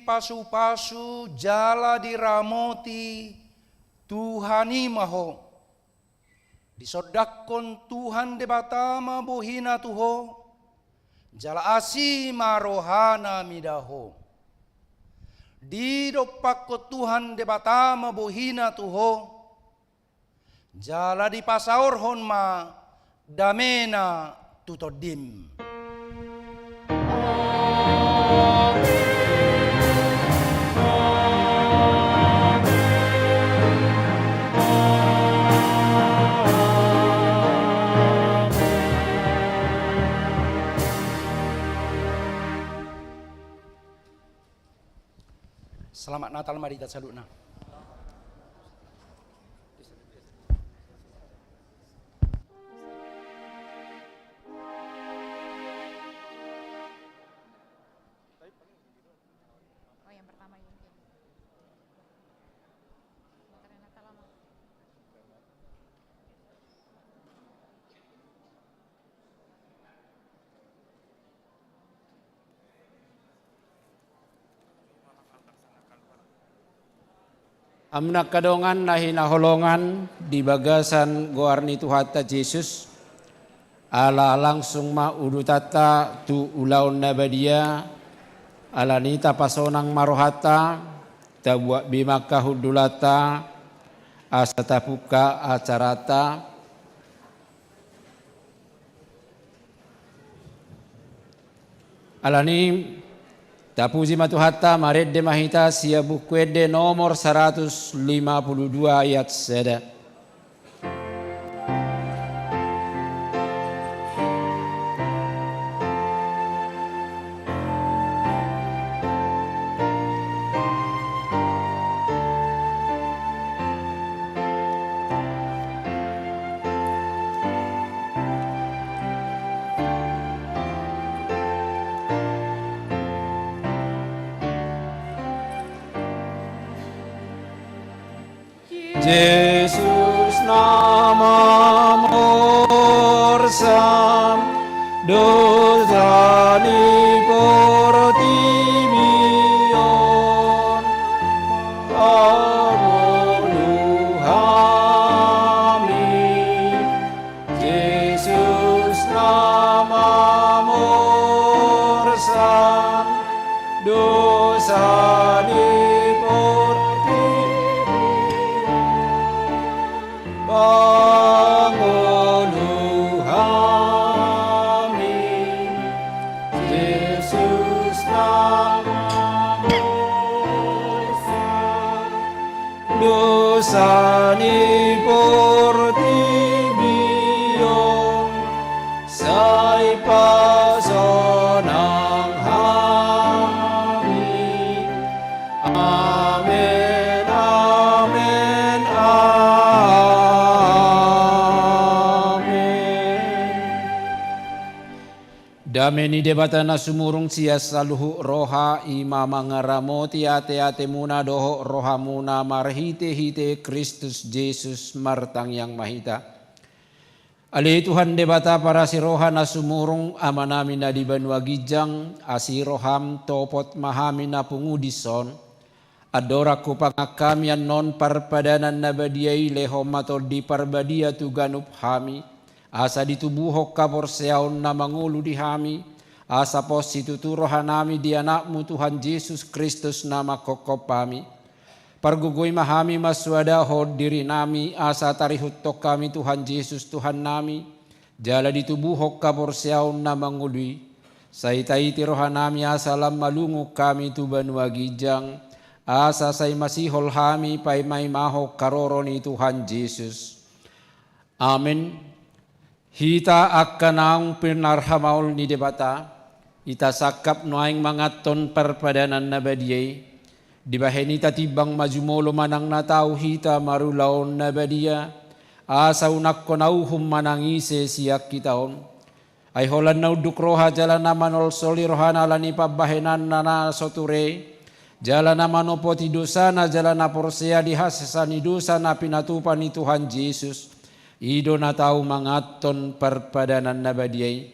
dipasupasu jala diramoti Tuhan i ma ho. Disondangkon Tuhan Debata ma bohina tu ho, jala asi ma rohana mida ho. Didompakkon Tuhan Debata ma bohina tu ho, jala dipasaorhon ma damena tu tondim. Selamat Natal ma di hita saluhutna. Oh, yang pertama ini. Motornya Natal lama. Hamu angka dongan na hinaholongan di bagasan goar ni Tuhanta Jesus, ala langsung ma udutanta tu ulaon na badia, alani i tapasonang ma rohanta, tabuat be ma angka hundulanta, asa tapungka acaranta. Alani i, tapuji ma Tuhanta, marende ma hita sian Buku Ende nomor saratus lima pulu dua ayat sada. Jesus na mamorsan dosa ni portibi on, pangolu hami. Jesus na mamorsan dosa ni portibi on, pangolu hami. Jesus na mamorsan dosa ni portibi on, sai pasonang hami. Amen, amen, amen. Dame ni Debata na sumurung sian saluhut roha, i ma mangaramoti ateatemuna dohot rohamuna marhitehite Kristus Jesus. Martangiang ma hita. Ale Tuhan Debata parasi roha na sumurung, Amanami na di banua ginjang, asi roham, topot ma hami na pungu dison. Andorang hupangangkami annon parpadanan na badia i, lehon ma Tondi Parbadia tu ganup hami, asa ditubuhon haporseaon na mangolu di hami, asa pos situtu rohanami di Anakmu Tuhan Jesus Kristus na manghophop hami. Pargogoi ma hami mansoadahon dirinami, asa tarihuthon hami Tuhan Jesus Tuhannami, jala ditubuhon haporseaon na mangolu i. Sai taiti rohanami asa lam malungun hami tu banua ginjang, asa sai masihol hami paimaimahon haroro ni Tuhan Jesus. Amen. Hita angka naung pinarhamaol ni Debata, hita sangkap nuaeng manganhon parpadanan na badia i. Dibahen i tatimbang ma jumolo manang na tau hita marulaon na badia, asa unangkon na uhum manang ise sian hita on. Ai holan na unduk roha jala na manolsoli rohana ala ni pambahenanna na so ture, jala na manopoti dosana jala na porsea di hasesaan ni dosa na pinatupa ni Tuhan Jesus, i do na tau manganhon parpadanan na badia i.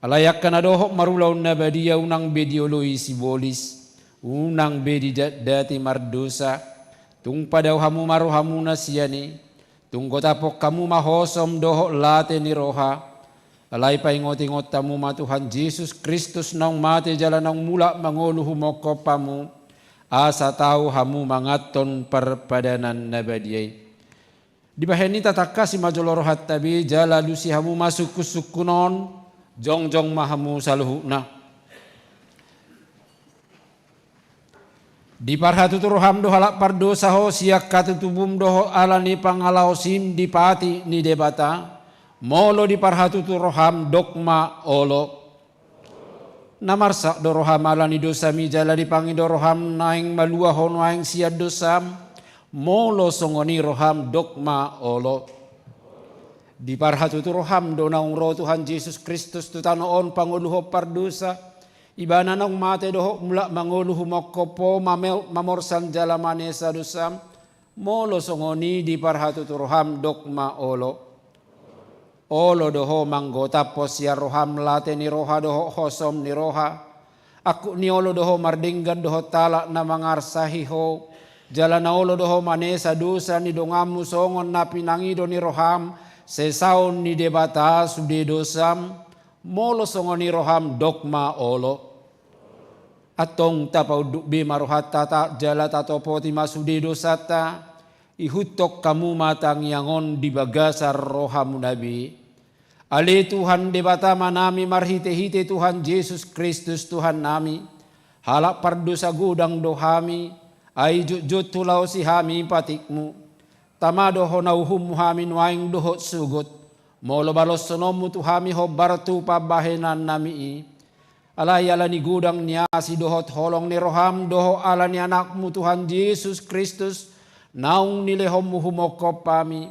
Alai angka na dohot marulaon na badia unang be dioloi sibolis, Unang be didatdati mardosa, tung padao hamu ma rohamuna sian i, tung gotaphon hamu ma hosom dohot late ni roha. Alai paingotingot hamu ma Tuhan Jesus Kristus naung mate jala naung mulak mangolu humongkop hamu, asa tau hamu manganhon parpadanan na badia i. Dibahen i tatangkasi ma jolo rohanta be jala alusi hamu ma sungkunsungkun on, jongjong ma hamu saluhutna. Diparhatutu roham do halak pardosa ho sian hatutubum dohot ala ni pangalaosim di patik ni Debata, molo diparhatutu roham dok ma olo. Na marsak do roham ala ni dosami jala dipangido roham naeng malua ho nuaeng sian dosam, molo songon i roham dok ma olo. Diparhatutu roham do naung ro Tuhan Jesus Kristus tu tano on pangoluhon pardosa, Ibana naung mate dohot mulak mangolu humongkop ho mame-, mamorsan jala manesa dosam, molo songon i diparhatutu roham dok ma olo. Olo do ho manggotaphon sian roham late ni roha dohot hosom ni roha. Angkup ni olo do ho mardenggan dohot halak na mangarsahi ho. Jala na olo do ho manesa dosa ni donganmu songon na pinangido ni roham sesaon ni Debata sude dosam. Molo songon i roham dok ma olo. Antong tapaunduk be ma rohanta ta-, jala tatopoti ma sude dosanta, ihuthon hamu ma tangiang on di bagasan rohamuna be. Ale Tuhan Debata Amanami marhitehite Tuhan Jesus Kristus Tuhannami, halak pardosa godang do hami, ai jotjot hulaosi hami patikmu. Tama do hona uhummu hami nuaeng dohot sogot, molo balosononmu tu hami hombar tu pambahenannami i. Alai ala ni godang ni asi dohot holong ni roham dohot ala ni Anakmu Tuhan Jesus Kristus, naung nilehonmu humongkop hami,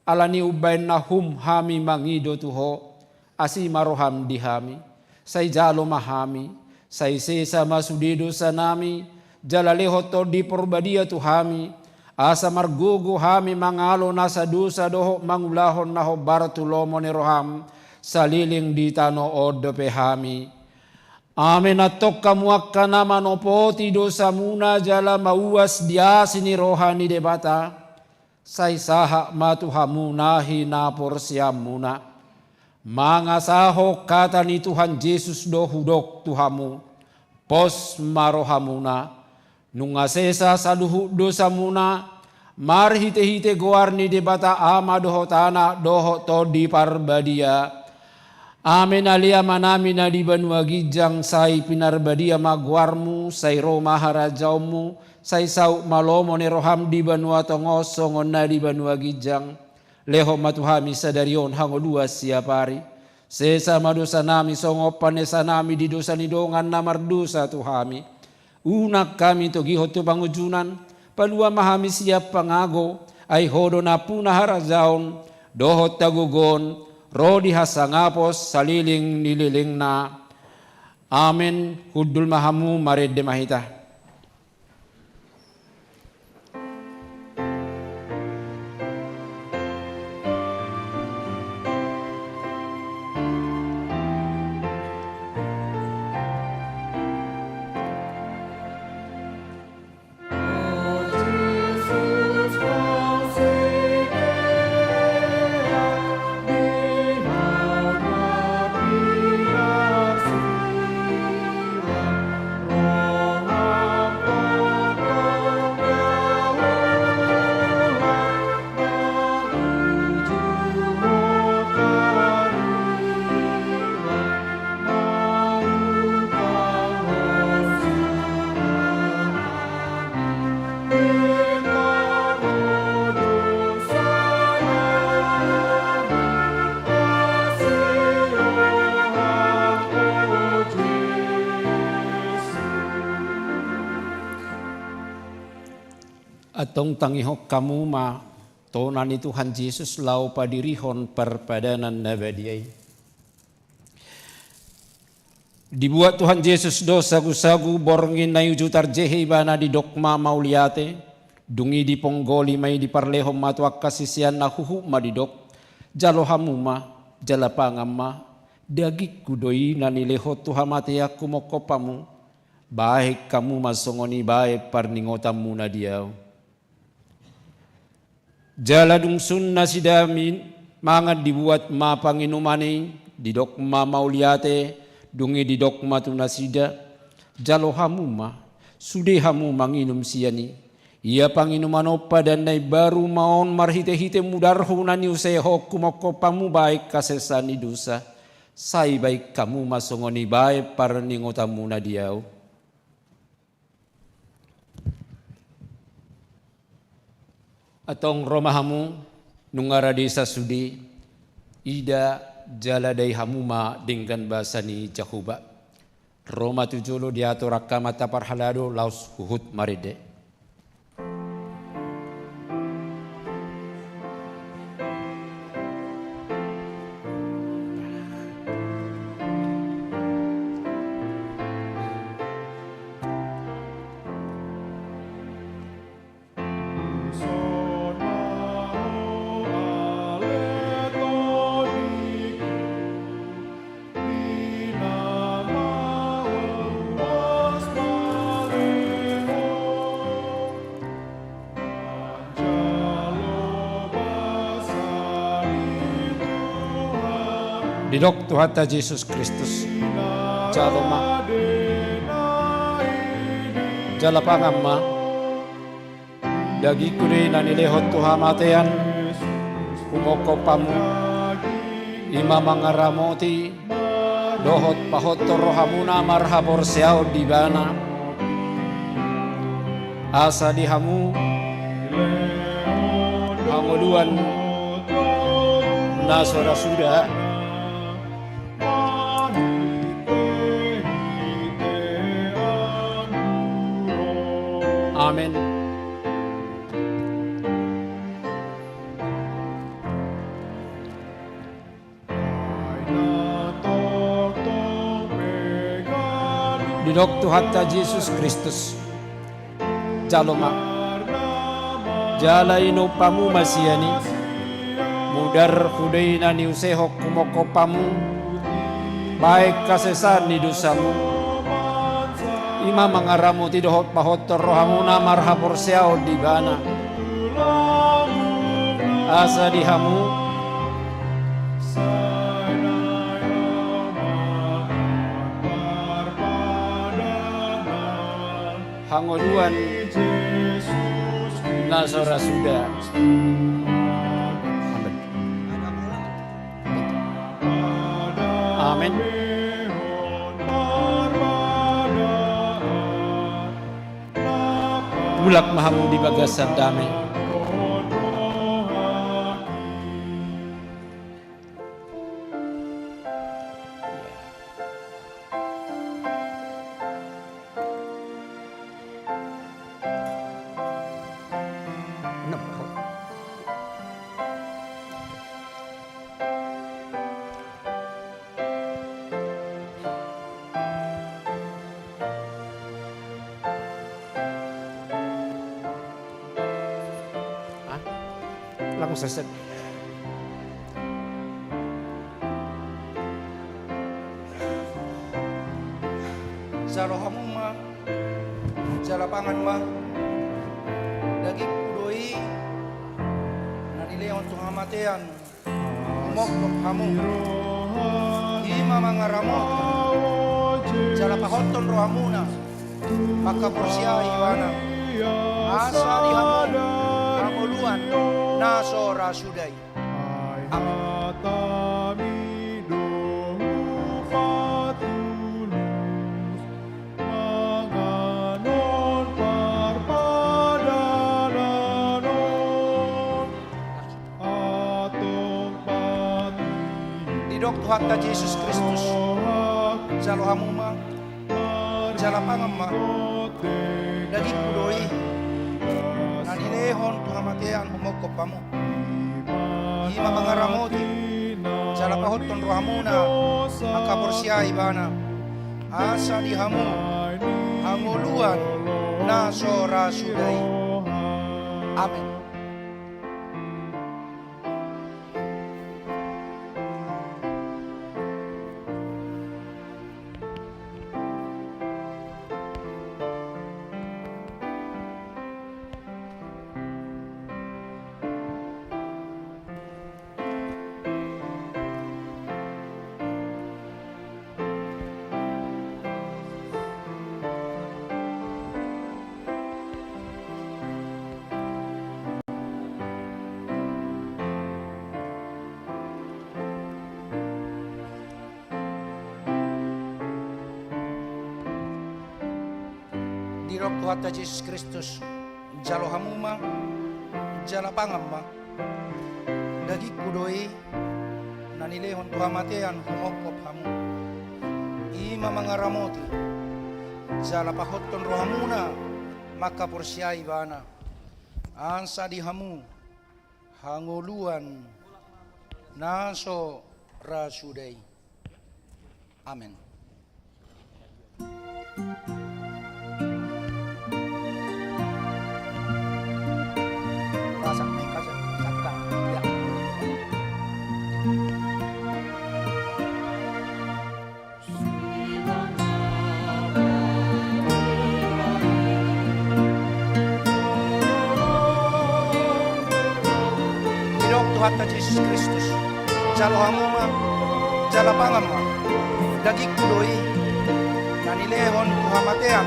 ala ni umbahen na hum hami mangido tu ho, asi ma roham di hami, sai jalo ma hami, sai sesa ma sude dosanami, jala lehon Tondi Parbadia tu hami, asa margogo hami mangalo nasa dosa dohot mangulahon na hombar tu lomo ni roham, saleleng di tano on dope hami. Amen. Antong hamu angka na manopoti dosamuna jala mauas di asi ni roha ni Debata, sai sahat ma tu hamu na hinaporseaonmuna. Mangasahon hata ni Tuhan Jesus do hudok tu hamu, pos ma rohamuna. Nunga sesa saluhut dosamuna, marhitehite goar ni Debata Ama dohot Anak dohot Tondi Parbadia. Amen. Ale Amanami na di banua ginjang, sai pinarbadia ma goarmu, sai ro ma harajaonmu, sai saut ma lomo ni roham di banua tonga on songon na di banua ginjang. Lehon ma tu hami sadari on hangoluan siapari. Sesa ma dosanami songon panesanami di dosa ni dongan na mardosa tu hami. Unang hami togihon tu pangunjunan, palua ma hami sian pangago, ai ho do nampuna harajaon, dohot hagogoon, ro di hasangapon saleleng ni lelengna. Amen. Hundul ma hamu, marende ma hita. Antong tangihon hamu ma tona ni Tuhan Jesus laho padirihon parpadanan na badia i. Dibuat Tuhan Jesus do sagusagu, borngin na i uju tarjehe ibana, didok ma mauliate, dung i diponggoli ma i, diparlehon ma tu angka siseanna, huhut ma didok: Jalo hamu ma, jala pangan ma, dagingku do i na nilehon tu hamatean humongkop hamu. bahen hamu ma songon i bahen parningotanmuna di ahu. Jala dung sun nasida mi-, mangan, dibuat ma panginuman i, didok ma mauliate, dung i didok ma tu nasida: Jalo hamu ma, sude hamu manginum sian i. Ia panginuman on padan na imbaru ma on marhitehite mudarhu na niusehon humongkop hamu bahen hasesaan ni dosa. Sai bahen hamu ma songon i bahen parningotanmuna di ahu. Antong ro ma hamu, nunga rade sasude, ida jala dai hamu ma denggan basa ni Jahowa. Ro ma tu jolo diatur angka amanta parhalado laos huhut marende. Didok Tuhanta Jesus Kristus: Jalo ma, jala pangan ma. Dagingku do i na nilehon tu hamatean humongkop hamu. I ma mangaramoti dohot pahothon rohamuna marhaporseaon di Ibana, asa di hamu hangoluan na so ra suda. Amen. Didok Tuhanta Jesus Kristus: Jalo ma, jala inum hamu ma sian i. Mudarhu do i na niusehon humongkop hamu bahen hasesaan ni dosamu. I ma mangaramoti dohot pahothon rohamuna marhaporseaon di Ibana, asa di hamu hangoluan na so ra suda. Amen. Amen. Mulak ma hamu di bagasan dame. Hah? Langsung selesai. Jalo hamu ma, jala pangan ma. Dagingku do i na nilehon tu hamatean humongkop hamu. I ma mangaramoti jala pahothon rohamuna manghaporseai Ibana, asa di hamu hangoluan na so ra suda i. Amen. Didok Tuhanta Jesus Kristus: Jalo hamu ma, jala pangan ma. Dagingku do i na nilehon tu hamatean humongkop hamu. I ma mangaramoti jala pahothon rohamuna manghaporseai Ibana, asa di hamu hangoluan na so ra suda i. Amen. Didok Tuhanta Jesus Kristus, jalo hamu ma, jala pangan ma. Dagingku do i, na nilehon tu hamatean humongkop hamu. I ma mangaramoti, jala pahothon rohamuna manghaporseai ibana. Asa di hamu hangoluan na so ra suda i. Amen. Didok Tuhanta Jesus Kristus, jalo hamu ma, jala pangan ma. Dagingku do i, na nilehon tu hamatean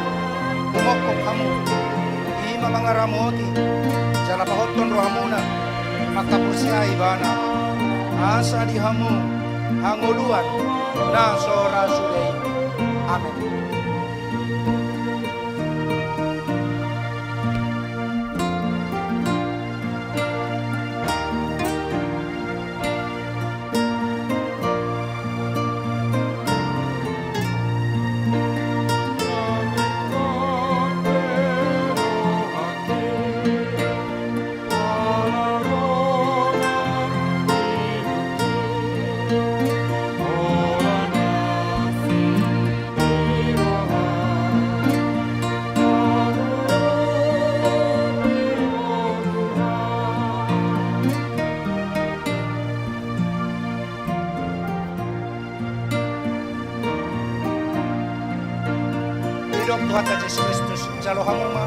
humongkop hamu. I ma mangaramoti, jala pahothon rohamuna manghaporseai ibana. Asa di hamu hangoluan na so ra suda i. Amen. Didok Tuhanta Jesus Kristus, jalo hamu ma,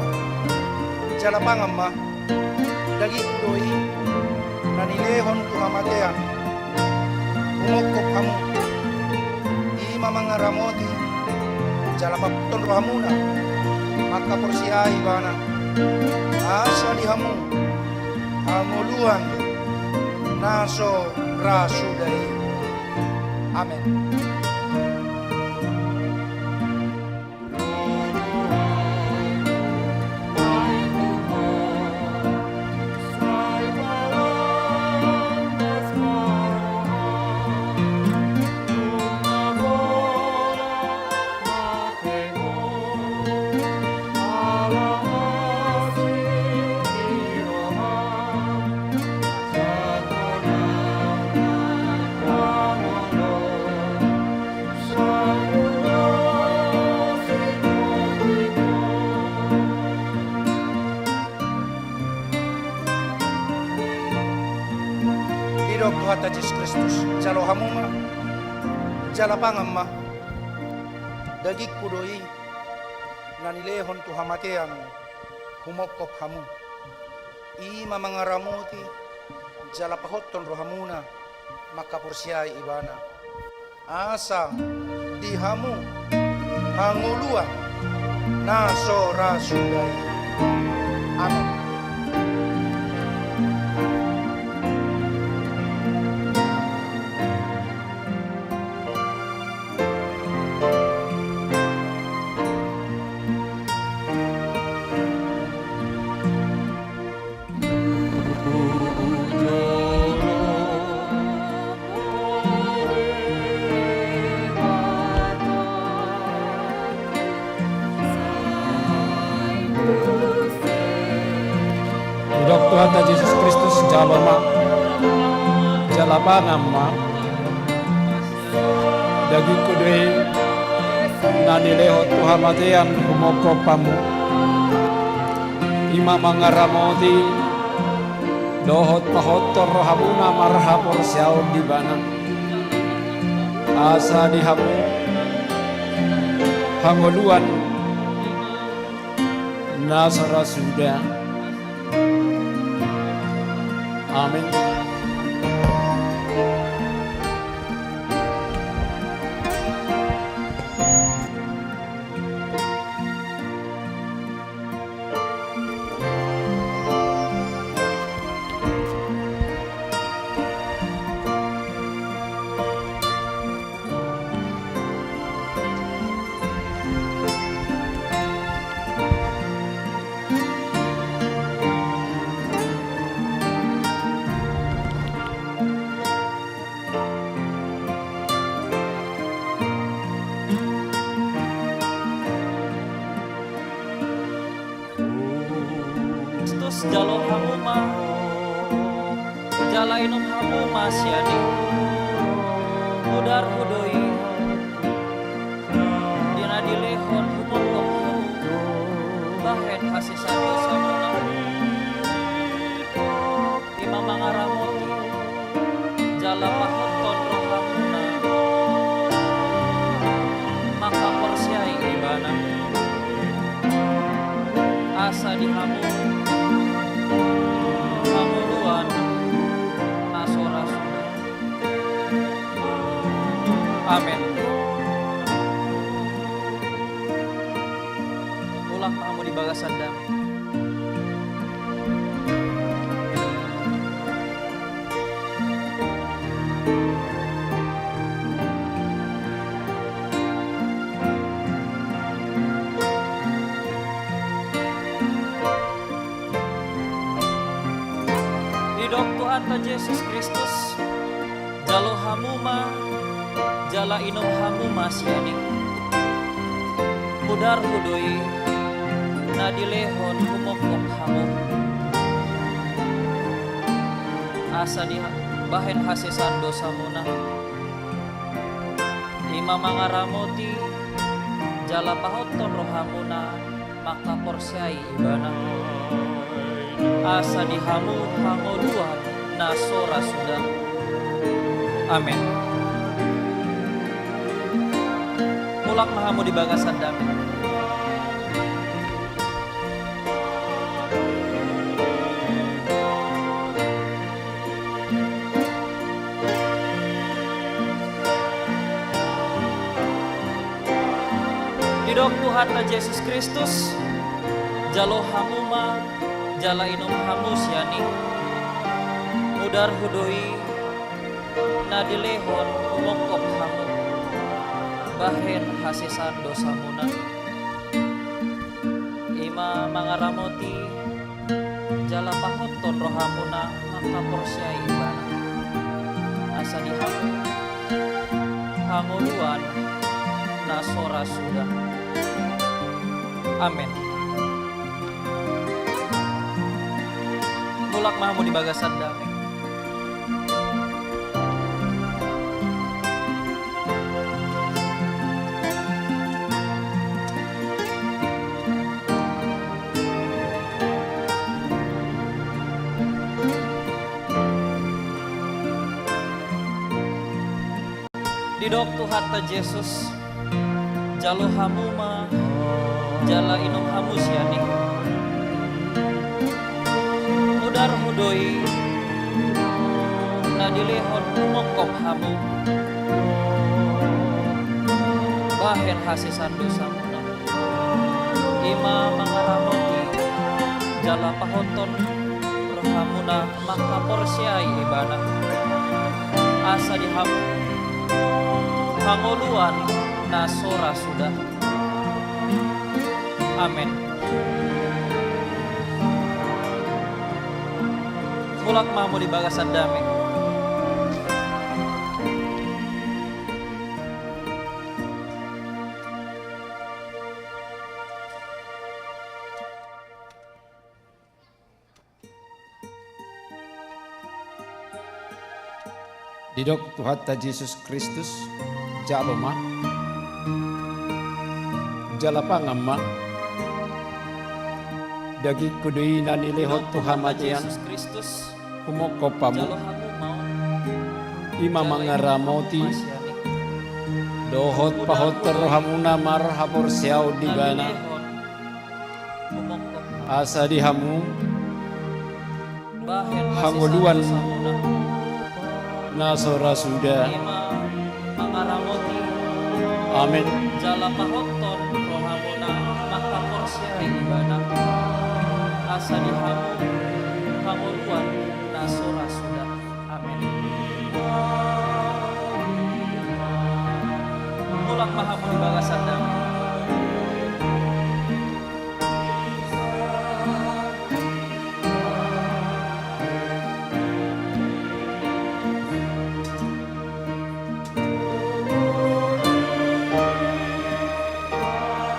jala pangan ma. Dagingku do i, na nilehon tu hamatean humongkop hamu. I ma mangaramoti, jala pahothon rohamuna manghaporseai ibana. Asa di hamu hangoluan na so ra suda i. Amen. Didok Tuhanta Jesus Kristus, jalo hamu ma, jala pangan ma. Dagingku do i, na nilehon tu hamatean humongkop hamu. I ma mangaramoti, jala pahothon rohamuna manghaporseai ibana. Asa di hamu hangoluan na so ra suda i. Amen. Didok Tuhanta Jesus Kristus, jalo ma, jala pangan ma. Dagingku do i, na nilehon tu hamatean humongkop hamu. I ma mangaramoti dohot pahothon rohamuna marhaporseaon di ibana. Asa di hamu hangoluan na so ra suda. Amen. Jalo hamu ma, jala inum hamu ma sian i. Udarhu do i, di na dilehon humongkop hamu bahen hasesaan dosamuna. I ma mangaramoti jala pahothon rohamuna mangkaporseai Ibana. Asa di hamu hangoluan na so ra suda. Amen. Mulak ma hamu di bagasan dame. Didok Tuhanta Jesus Kristus, jalo hamu ma, jala inum hamu ma sian i. Udarhu do i, na dilehon humongkop hamu. Asa dibahen hasesaan dosamuna. I ma mangaramoti, jala pahothon rohamuna mangkaporseai Ibana. Asa di hamu hangoluan na so ra suda. Amen. Mulak ma hamu di bagasan dame. Didok Tuhanta Jesus Kristus, jalo hamu ma, jala inum hamu sian i. Udarhu do i, na dilehon humongkop hamu bahen hasesaan dosamuna. I ma mangaramoti jala pahothon rohamuna mangkaporseai Ibana. Asa di hamu hangoluan na so ra suda. Amen. Mulak ma hamu di bagasan dame. Didok Tuhanta Jesus, jalo hamu ma, jala inum hamu sian i. Udarhu do i, na dilehon humongkop hamu bahen hasesaan dosamuna. I ma mangaramoti jala pahothon rohamuna mangkaporseai Ibana. Asa di hamu hangoluan na so ra suda. Amen. Mulak ma hamu di bagasan dame. Didok Tuhanta Jesus Kristus, jalo ma, jala pangan ma. Dagingku do i na nilehon tu hamatean, humongkop hamu. I ma mangaramoti dohot pahothon rohamuna marhaporseaon di Ibana. Asa di hamu hangoluan na so ra suda. Amen. Jala pahothon rohamuna mangkaporseai Ibana. Asa di hamu hangoluan na so ra suda. Amen. Mulak ma hamu di bagasan dame.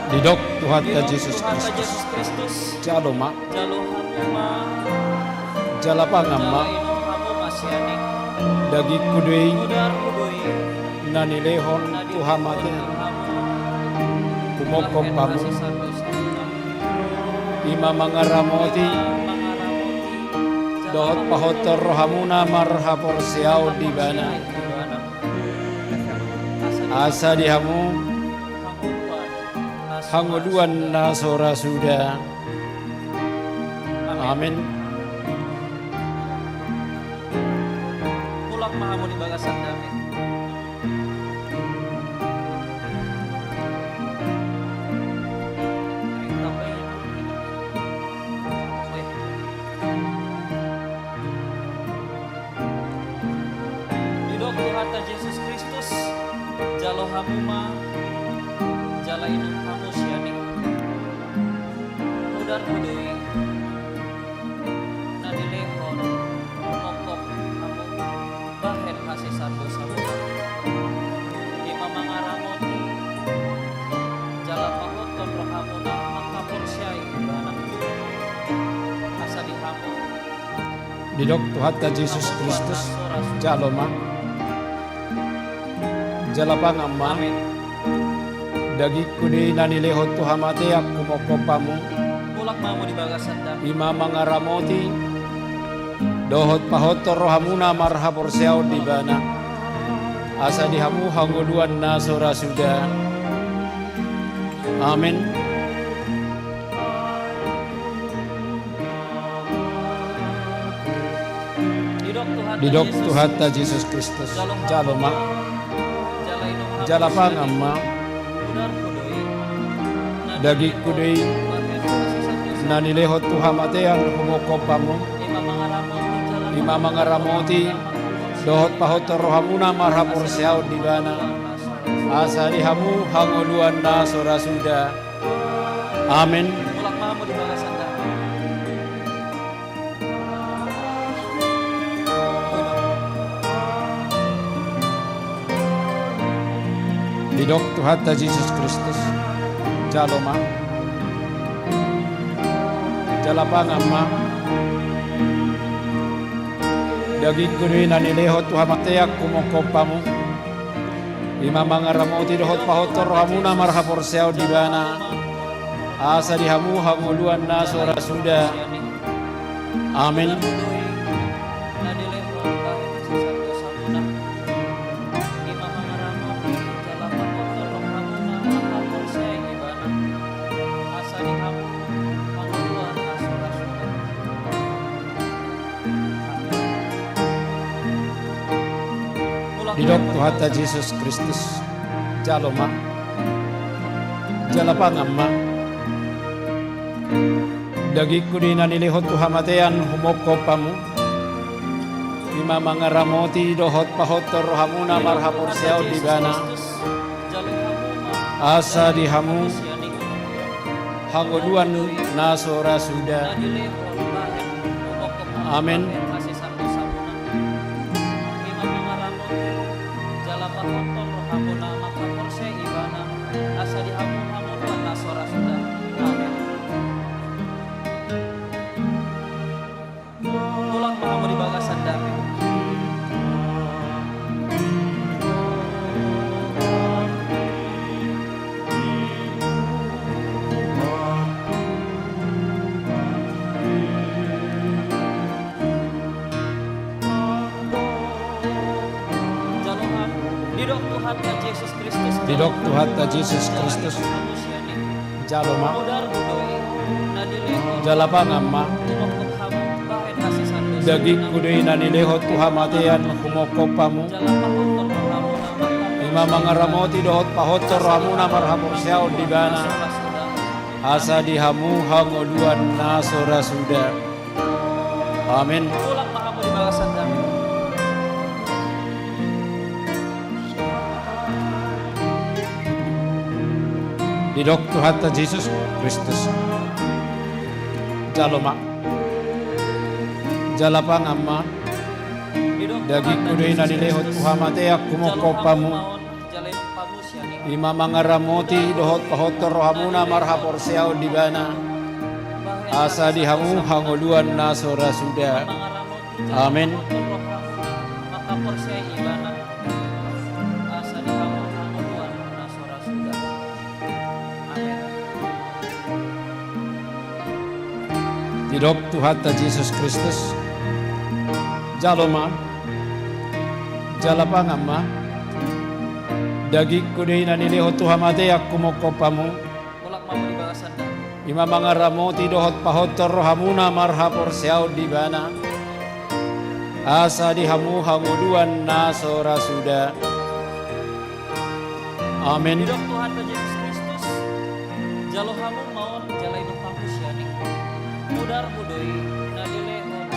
Didok Tuhanta Jesus Kristus, jalo ma. Jalo hamu ma. Jala pangan ma. Jala inum hamu ma sian i. Dagingku do i. Udarhu do i. Na nilehon tu hamatean. Na nilehon tu hamatean. Humongkop hamu. Bahen hasesaan dosa. I ma mangaramoti. I ma mangaramoti. Dohot pahot rohamuna marhaporseaon di ibana. Asa di hamu hangoluan na so ra suda. Amen. Mulak ma hamu di bagasan dame. Didok Tuhanta Jesus Kristus, jalo hamu ma, jala inum hamu sian i. Udarhu do i, na nilehon, humongkop hamu, bahen hasesaan dosamuna. I ma mangaramoti, jala pahothon rohamuna manghaporseai ibana. Asa di hamu Didok Tuhanta Jesus Kristus, jalo ma. Jala pangan ma. Amen. Dagingku do i na nilehon tu hamatean humongkop hamu. Mulak ma hamu di bagasan dame. I ma mangaramoti. Dohot pahothon rohamuna marhaporseaon di ibana. Asa di hamu hangoluan na so ra suda. Amen. Didok Tuhanta Jesus Kristus, jalo ma. Jala pangan ma. Dagingku do i na nilehon tu hamatean humongkop hamu. I ma mangaramoti dohot pahothon rohamuna marhaporseaon di ibana. Asa di hamu hangoluan na so ra suda. Amen. Mulak ma hamu di bagasan dame. Didok Tuhanta Jesus Kristus, jalo ma. Jala pangan ma. Dagingku do i na nilehon tu hamatean humongkop hamu. I ma mangaramoti dohot pahothon rohamuna marhaporseaon di ibana. Asa di hamu hangoluan na so ra suda. Amen. Didok Tuhanta Jesus Kristus, jalo ma. Jala pangan ma. Dagingku do i na nilehon tu hamatean humongkop hamu. I ma mangaramoti dohot pahothon rohamuna marhaporseaon di ibana. Asa di hamu hangoluan na so ra suda. Amen. Mulak ma hamu di bagasan dame. Jalo hamu. Didok Tuhanta Jesus Kristus. Didok Tuhanta Jesus Kristus. Jalo ma. Jala pangan ma. Dagingku do i na nilehon tu hamatean humongkop hamu. I ma mangaramoti dohot pahothon rohamuna marhaporseaon di ibana. Asa di hamu hangoluan na so ra suda. Amen. Didok Tuhanta Jesus Kristus. Jalo ma. Jala pangan ma. Dagingku do i na nilehon tu hamatean humongkop hamu. i ma mangaramoti dohot pahothon rohamuna marhaporseaon di ibana, asa di hamu hangoluan na so ra suda. Amen. Amen. Didok Tuhanta Jesus Kristus, jalo ma, jala pangan ma, dagingku do i na nilehon tu hamatean humongkop hamu. Mulak ma hamu di bagasan damang. I ma mangaramoti dohot pahothon rohamuna marhaporseaon di ibana, asa di hamu hangoluan na so ra suda. Amen. Didok Tuhanta Jesus Kristus, jalo hamu ma on jala inum hamu sian i. Mudarmu do i na dilehon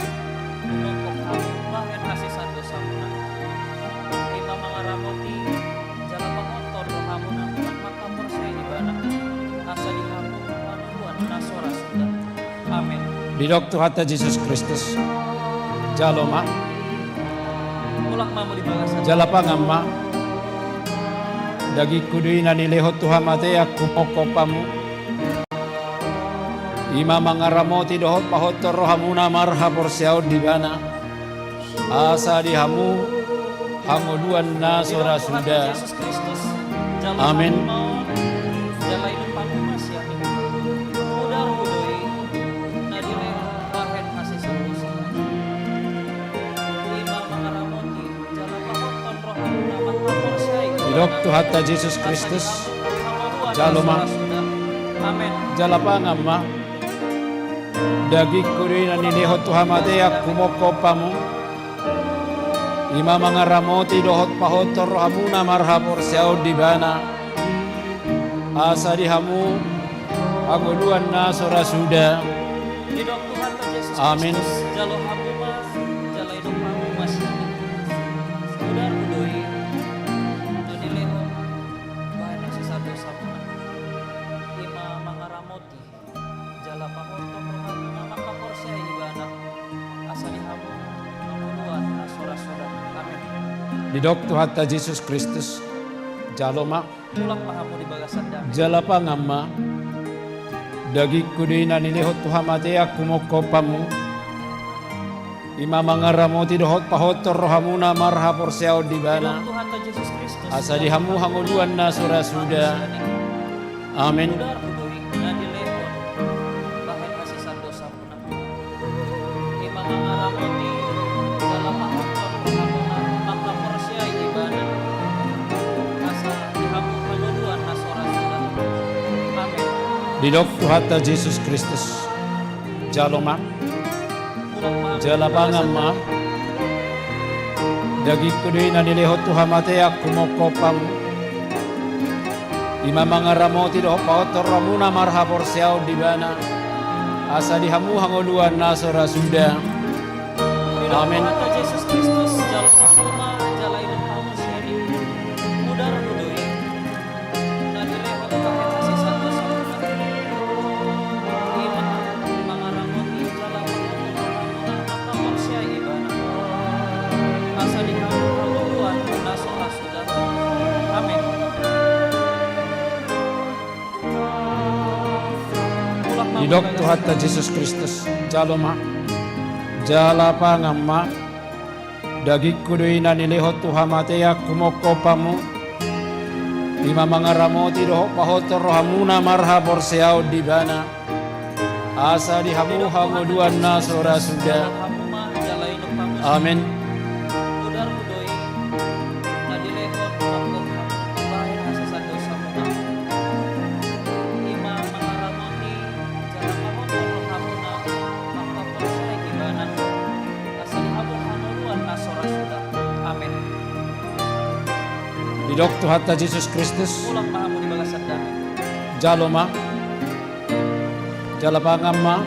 humongkop hamu bahen hasesaan dosamuna. I ma mangaramoti jala pahothon rohamuna manang manghaporseai ibana, asa di hamu hangoluan na so ra suda. Amen. Didok Tuhanta Jesus Kristus, jalo ma. Mulak ma hamu di bagasan. Jala pangan ma. Dagingku do i na nilehon tu hamatean humongkop hamu. I ma mangaramoti dohot pahothon rohamuna marhaporseaon di ibana, asa di hamu hangoluan na so ra suda. Amen. Didok Tuhanta Jesus Kristus, jalo ma. Amen. Jala pangan ma. Dagingku do i na nilehon tu hamatean humongkop hamu. I ma mangaramoti dohot pahothon rohamuna marhaporseaon di ibana, asa di hamu hangoluan na so ra suda. Didok Tuhanta Jesus Kristus, amen. Jalo hamu ma, jala inum hamu ma sian i. Mudarmu do i na dilehon bahen hasesaan dosamuna. I ma mangaramoti jala pahothon rohamuna manghaporseai ibana, asa di hamu hangoluan na so ra suda. Amen. Didok Tuhanta Jesus Kristus, jalo ma. Mulak ma hamu di bagasan damang. Jala pangan ma. Dagingku do i na nilehon tu hamatean humongkop hamu. I ma mangaramoti dohot pahothon rohamuna marhaporseaon di ibana, asa di hamu hangoluan na so ra suda. Amen. Didok Tuhanta Jesus Kristus, jalo ma. Jala pangan ma. Dagingku do i na nilehon tu hamatean humongkop hamu. I ma mangaramoti dohot pahothon rohamuna marhaporseaon di ibana, asa di hamu hangoluan na so ra suda. Amen. Didok Tuhanta Jesus Kristus, jalo ma. Jala pangan ma. Dagingku do i na nilehon tu hamatean humongkop hamu. I ma mangaramoti dohot pahothon rohamuna marhaporseaon di ibana, asa di hamu hangoluan na so ra suda. Amen. Asa di hamu hangoluan na so ra suda. Amen. Didok Tuhanta Jesus Kristus. Mulak ma hamu di bagasan damang. Jalo ma. Jala pangan ma.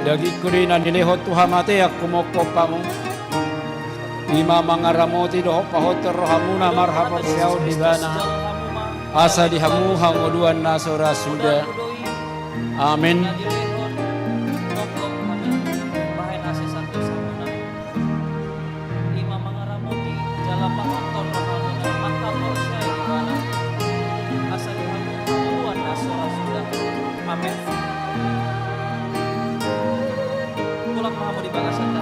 Dagingku do i na nilehon tu hamatean humongkop hamu. I ma mangaramoti dohot pahothon rohamuna marhaporseaon di ibana, asa di hamu hangoluan na so ra suda. Amen. Ima mangaramoti jala pahothon rohamuna manghaporseai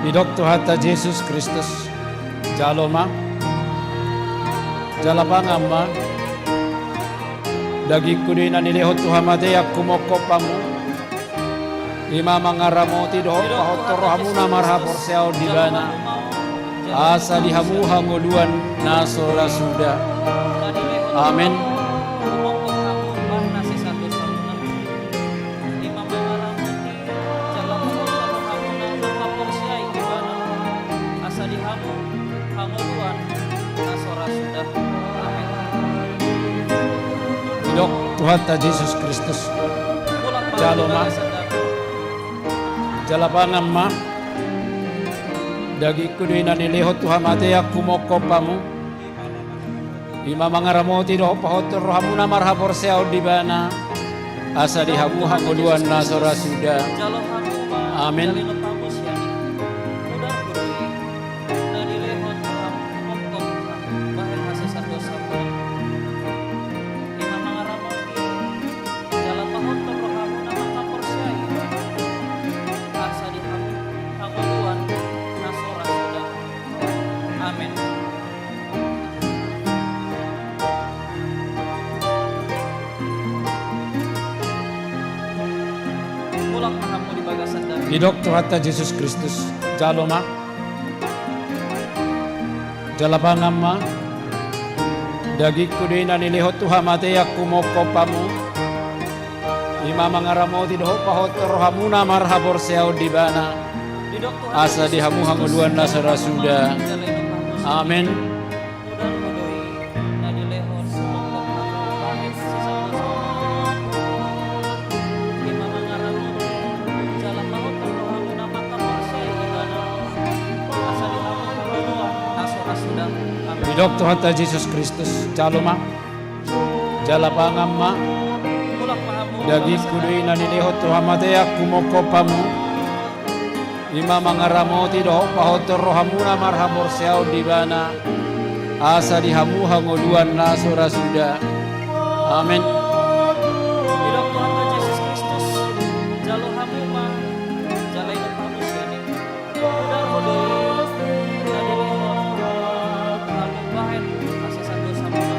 Didok Tuhanta Jesus Kristus, jalo ma, jala pangan ma. Dagingku do i na nilehon tu hamatean humophop hamu. I ma mangaramoti dohot pahothon rohamuna marhaporseaon di Ibana, asa di hamu hangoluan na so ra suda. Amen. Didok Tuhanta Jesus Kristus, jalo ma, jala pangan ma. Dagingku do i na nilehon tu hamatean humophop hamu. I ma mangaramoti dohot pahothon rohamuna marhaporseaon di Ibana, asa di hamu hangoluan na so ra suda. Amen. Amen. Didok Tuhanta Jesus Kristus, jalo ma, jala pangan ma. Dagingku do i na nilehon tu hamatean humophop hamu. I ma mangaramoti dohot pahothon rohamuna marhaporseaon di Ibana, asa di hamu hangoluan na so ra suda. Amen. Didok Tuhanta Jesus Kristus, jalo ma, jala pangan ma. Dagingku do i na nilehon tu hamatean humophop hamu. I ma mangaramoti dohot pahothon rohamuna marhaporseaon di Ibana, asa di hamu hangoluan na so ra suda. Amen. Didok Tuhanta Jesus Kristus, jalo hamu ma, jala inum hamu sian i. Mudar do i na nilehon hamu bahen hasesaan dosamuna.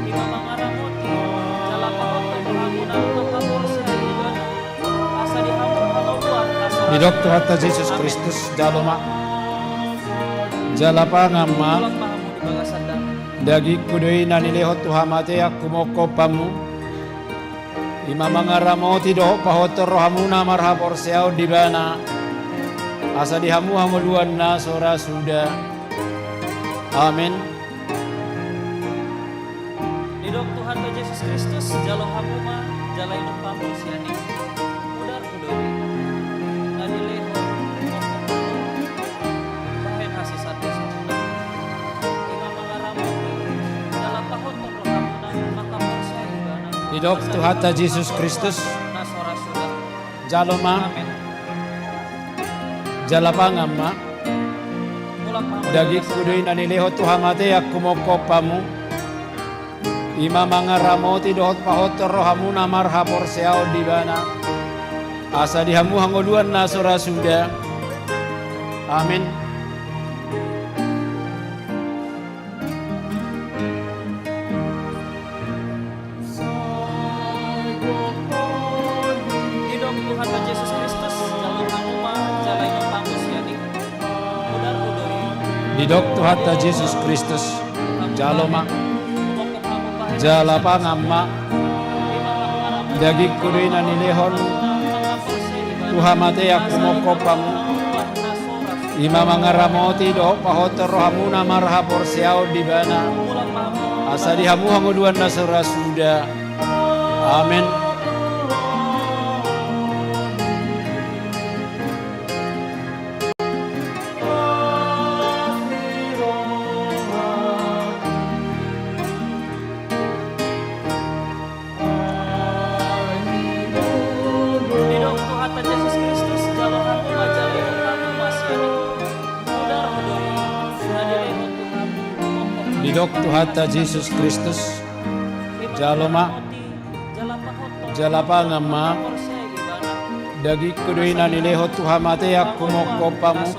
I ma mangaramoti jala pahothon rohamuna marhaporseaon di Ibana, asa di hamu hangoluan na so ra suda. Didok Tuhanta Jesus Kristus, jalo ma, jala pangan ma. Dagingku do i na nilehon tu hamatean humophop hamu. I ma mangaramoti dohot pahothon rohamuna marhaporseaon di Ibana, asa di hamu hangoluan na so ra suda. Amen. Didok Tuhanta Jesus Kristus, jalo hamu ma, jala inum hamu sian i. Mudar do i na nilehon hamu bahen hasesaan dosamuna. I ma mangaramoti jala pahothon rohamuna marhaporseaon di Ibana. Didok Tuhanta Jesus Kristus, jalo ma, jala pangan ma. Dagingku do i na nilehon tu hamatean humophop hamu. I ma mangaramoti dohot pahothon rohamuna marhaporseaon di Ibana, asa di hamu hangoluan na so ra suda. Amen. Didok Tuhanta Jesus Kristus, jalo hamu ma, jala inum hamu sian i. Mudar do i. Didok Tuhanta Jesus Kristus, jalo ma, jala pangan ma. Dagingku do i na nilehon tu hamatean humophop hamu. I ma mangaramoti dohot pahothon rohamuna marhaporseaon di Ibana, asa di hamu hangoluan na so ra suda. Amen. Didok Tuhanta Jesus Kristus, jalo hamu ma, jala inum hamu ma sian i. Mudar do i na nilehon tu hamu. Didok Tuhanta Jesus Kristus, jalo ma, jala pangan ma. Dagingku do i na nilehon tu hamatean humophop hamu.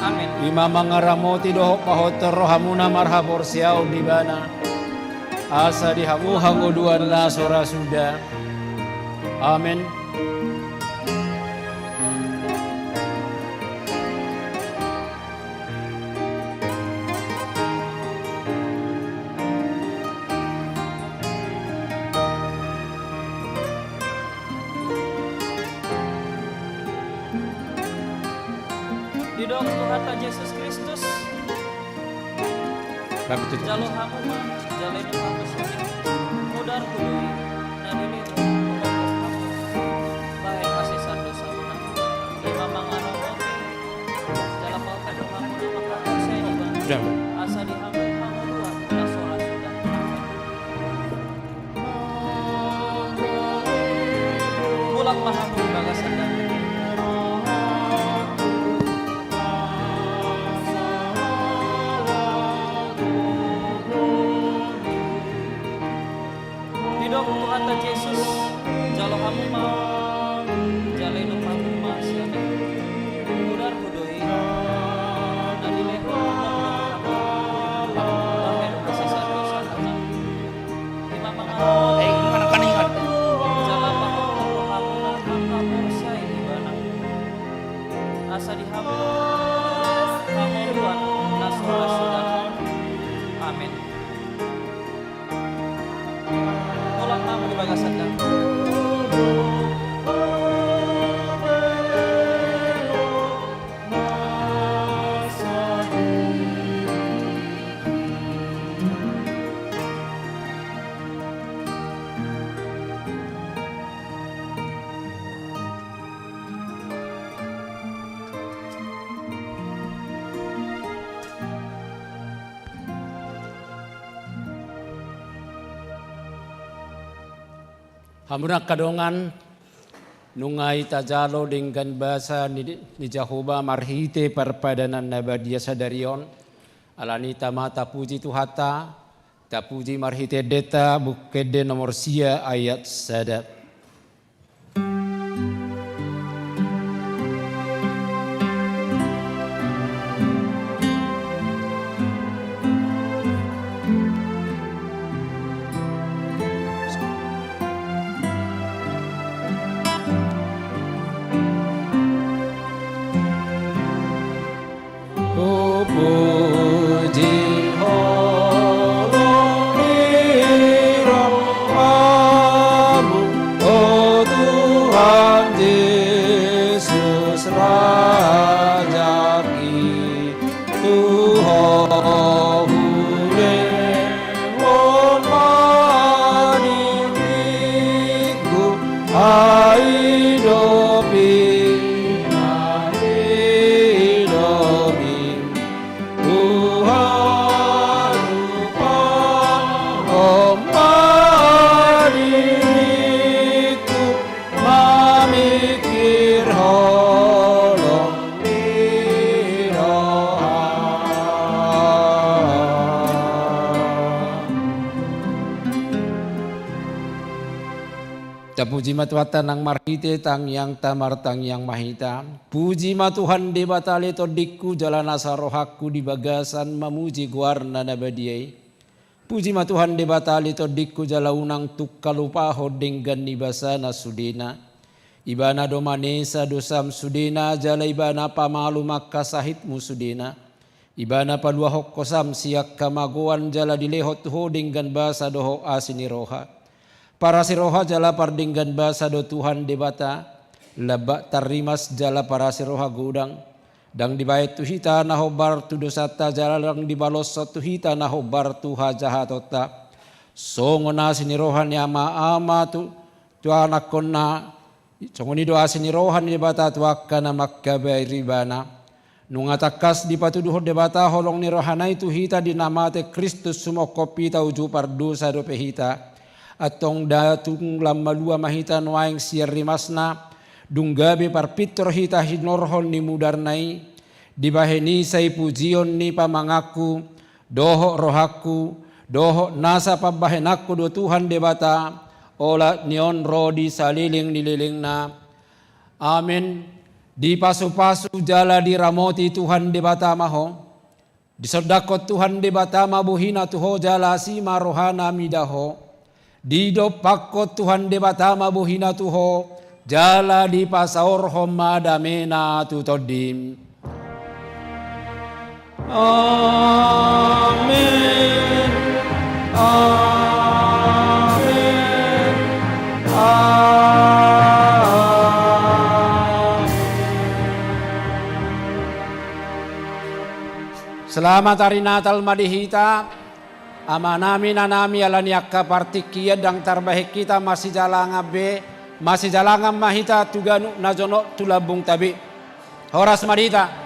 Amen. I ma mangaramoti dohot pahothon rohamuna marhaporseaon di ibana, asa di hamu hangoluan na so ra suda. Amen. Didok Tuhanta Jesus Kristus, bagus tuh. Jalo hamu ma, jalo i do hamu songon i. Mudar hudoi, na dilehon hamu. Bahen hasesaan dosamuna. I ma mangaramoti, jala paopat do hamu na manghaporseai ibana. Udah. Asa di hamu hangoluan na so ra suda. Mulak ma hamu di bagasan dame. Didok Tuhanta Jesus, jalo hamu ma, jalo i do hamu ma sian i. Mudar hudoi, na dilehon hamu. Bahen hasesaan dosamuna. I ma mangaramoti, eh, i ma na kaningan. Jala pahothon rohamuna manghaporseai ibana. Asa di hamu hangoluan na so ra suda. Amen. Mulak ma hamu di bagasan dame. Hamu angka dongan, nunga i tajalo denggan basa ni, ni Jahowa marhite parpadanan na badia sadari on. Alani i ma tapuji Tuhanta, tapuji marhite endenta, Buku Ende nomor sia ayat sada. Hupuji Ho di rohamu, o Tuhan Jesus Rajaki, tu Ho hulehon ma diriku, ai dope na hidomi. Tuhan, upahon ma diriku, mamingkirhon holong ni roham. Tapuji ma Tuhanta nang marhite tangiangta, martangiang ma hita. Puji ma Tuhan Debata ale tondingku, jala nasa rohangku di bagasan mamuji goarna na badia i. Puji ma Tuhan Debata ale tondingku, jala unang tung halupahon denggan ni basana sudena. Ibana do manesa dosam sudena, jala Ibana pamalum angka sahitmu sudena. Ibana paluahon hosam sian hamagoan, jala dilehon tu ho denggan basa dohot asi ni roha. Parasi roha jala pardenggan basa do Tuhan Debata, lambak tarrimas jala parasi roha godang. Ndang dibahen tu hita na hombar tu dosanta, jala ndang dibaloshon tu hita na hombar tu hajahatonta. Songon asi ni roha ni ama-ama tu, tu anakkonna, songon i do asi ni roha ni Debata tu angka na mangkabahen Ibana. Nunga tangkas dipatuduhon Debata holong ni rohana i tu hita di na mate Kristus, sumophop hita uju pardosa dope hita. Antong nda tung lam malua ma hita nuaeng sian rimasna, dung gabe parpintor hita hinorhon ni mudarna i, dibahen i sai pujion ni pamanganku, dohot rohangku, dohot nasa pambahenanku do Tuhan Debata, olat ni on ro di saleleng ni lelengna. Amen. Dipasupasu jala diramoti Tuhan Debata ma ho. Disondangkon Tuhan Debata ma bohina tu ho jala asi ma rohana mida ho. Didompakkon Tuhan Debata ma bohina tu ho jala dipasaorhon ma damena tu tondim. Amen. Amen. Amen. Selamat Hari Natal ma di hita, amanami, inanami, ala ni angka partingkian ndang tarbahen hita masijalangan be, masijalangan ma hita tu ganup na jonok tu lambungta be. Horas ma di hita.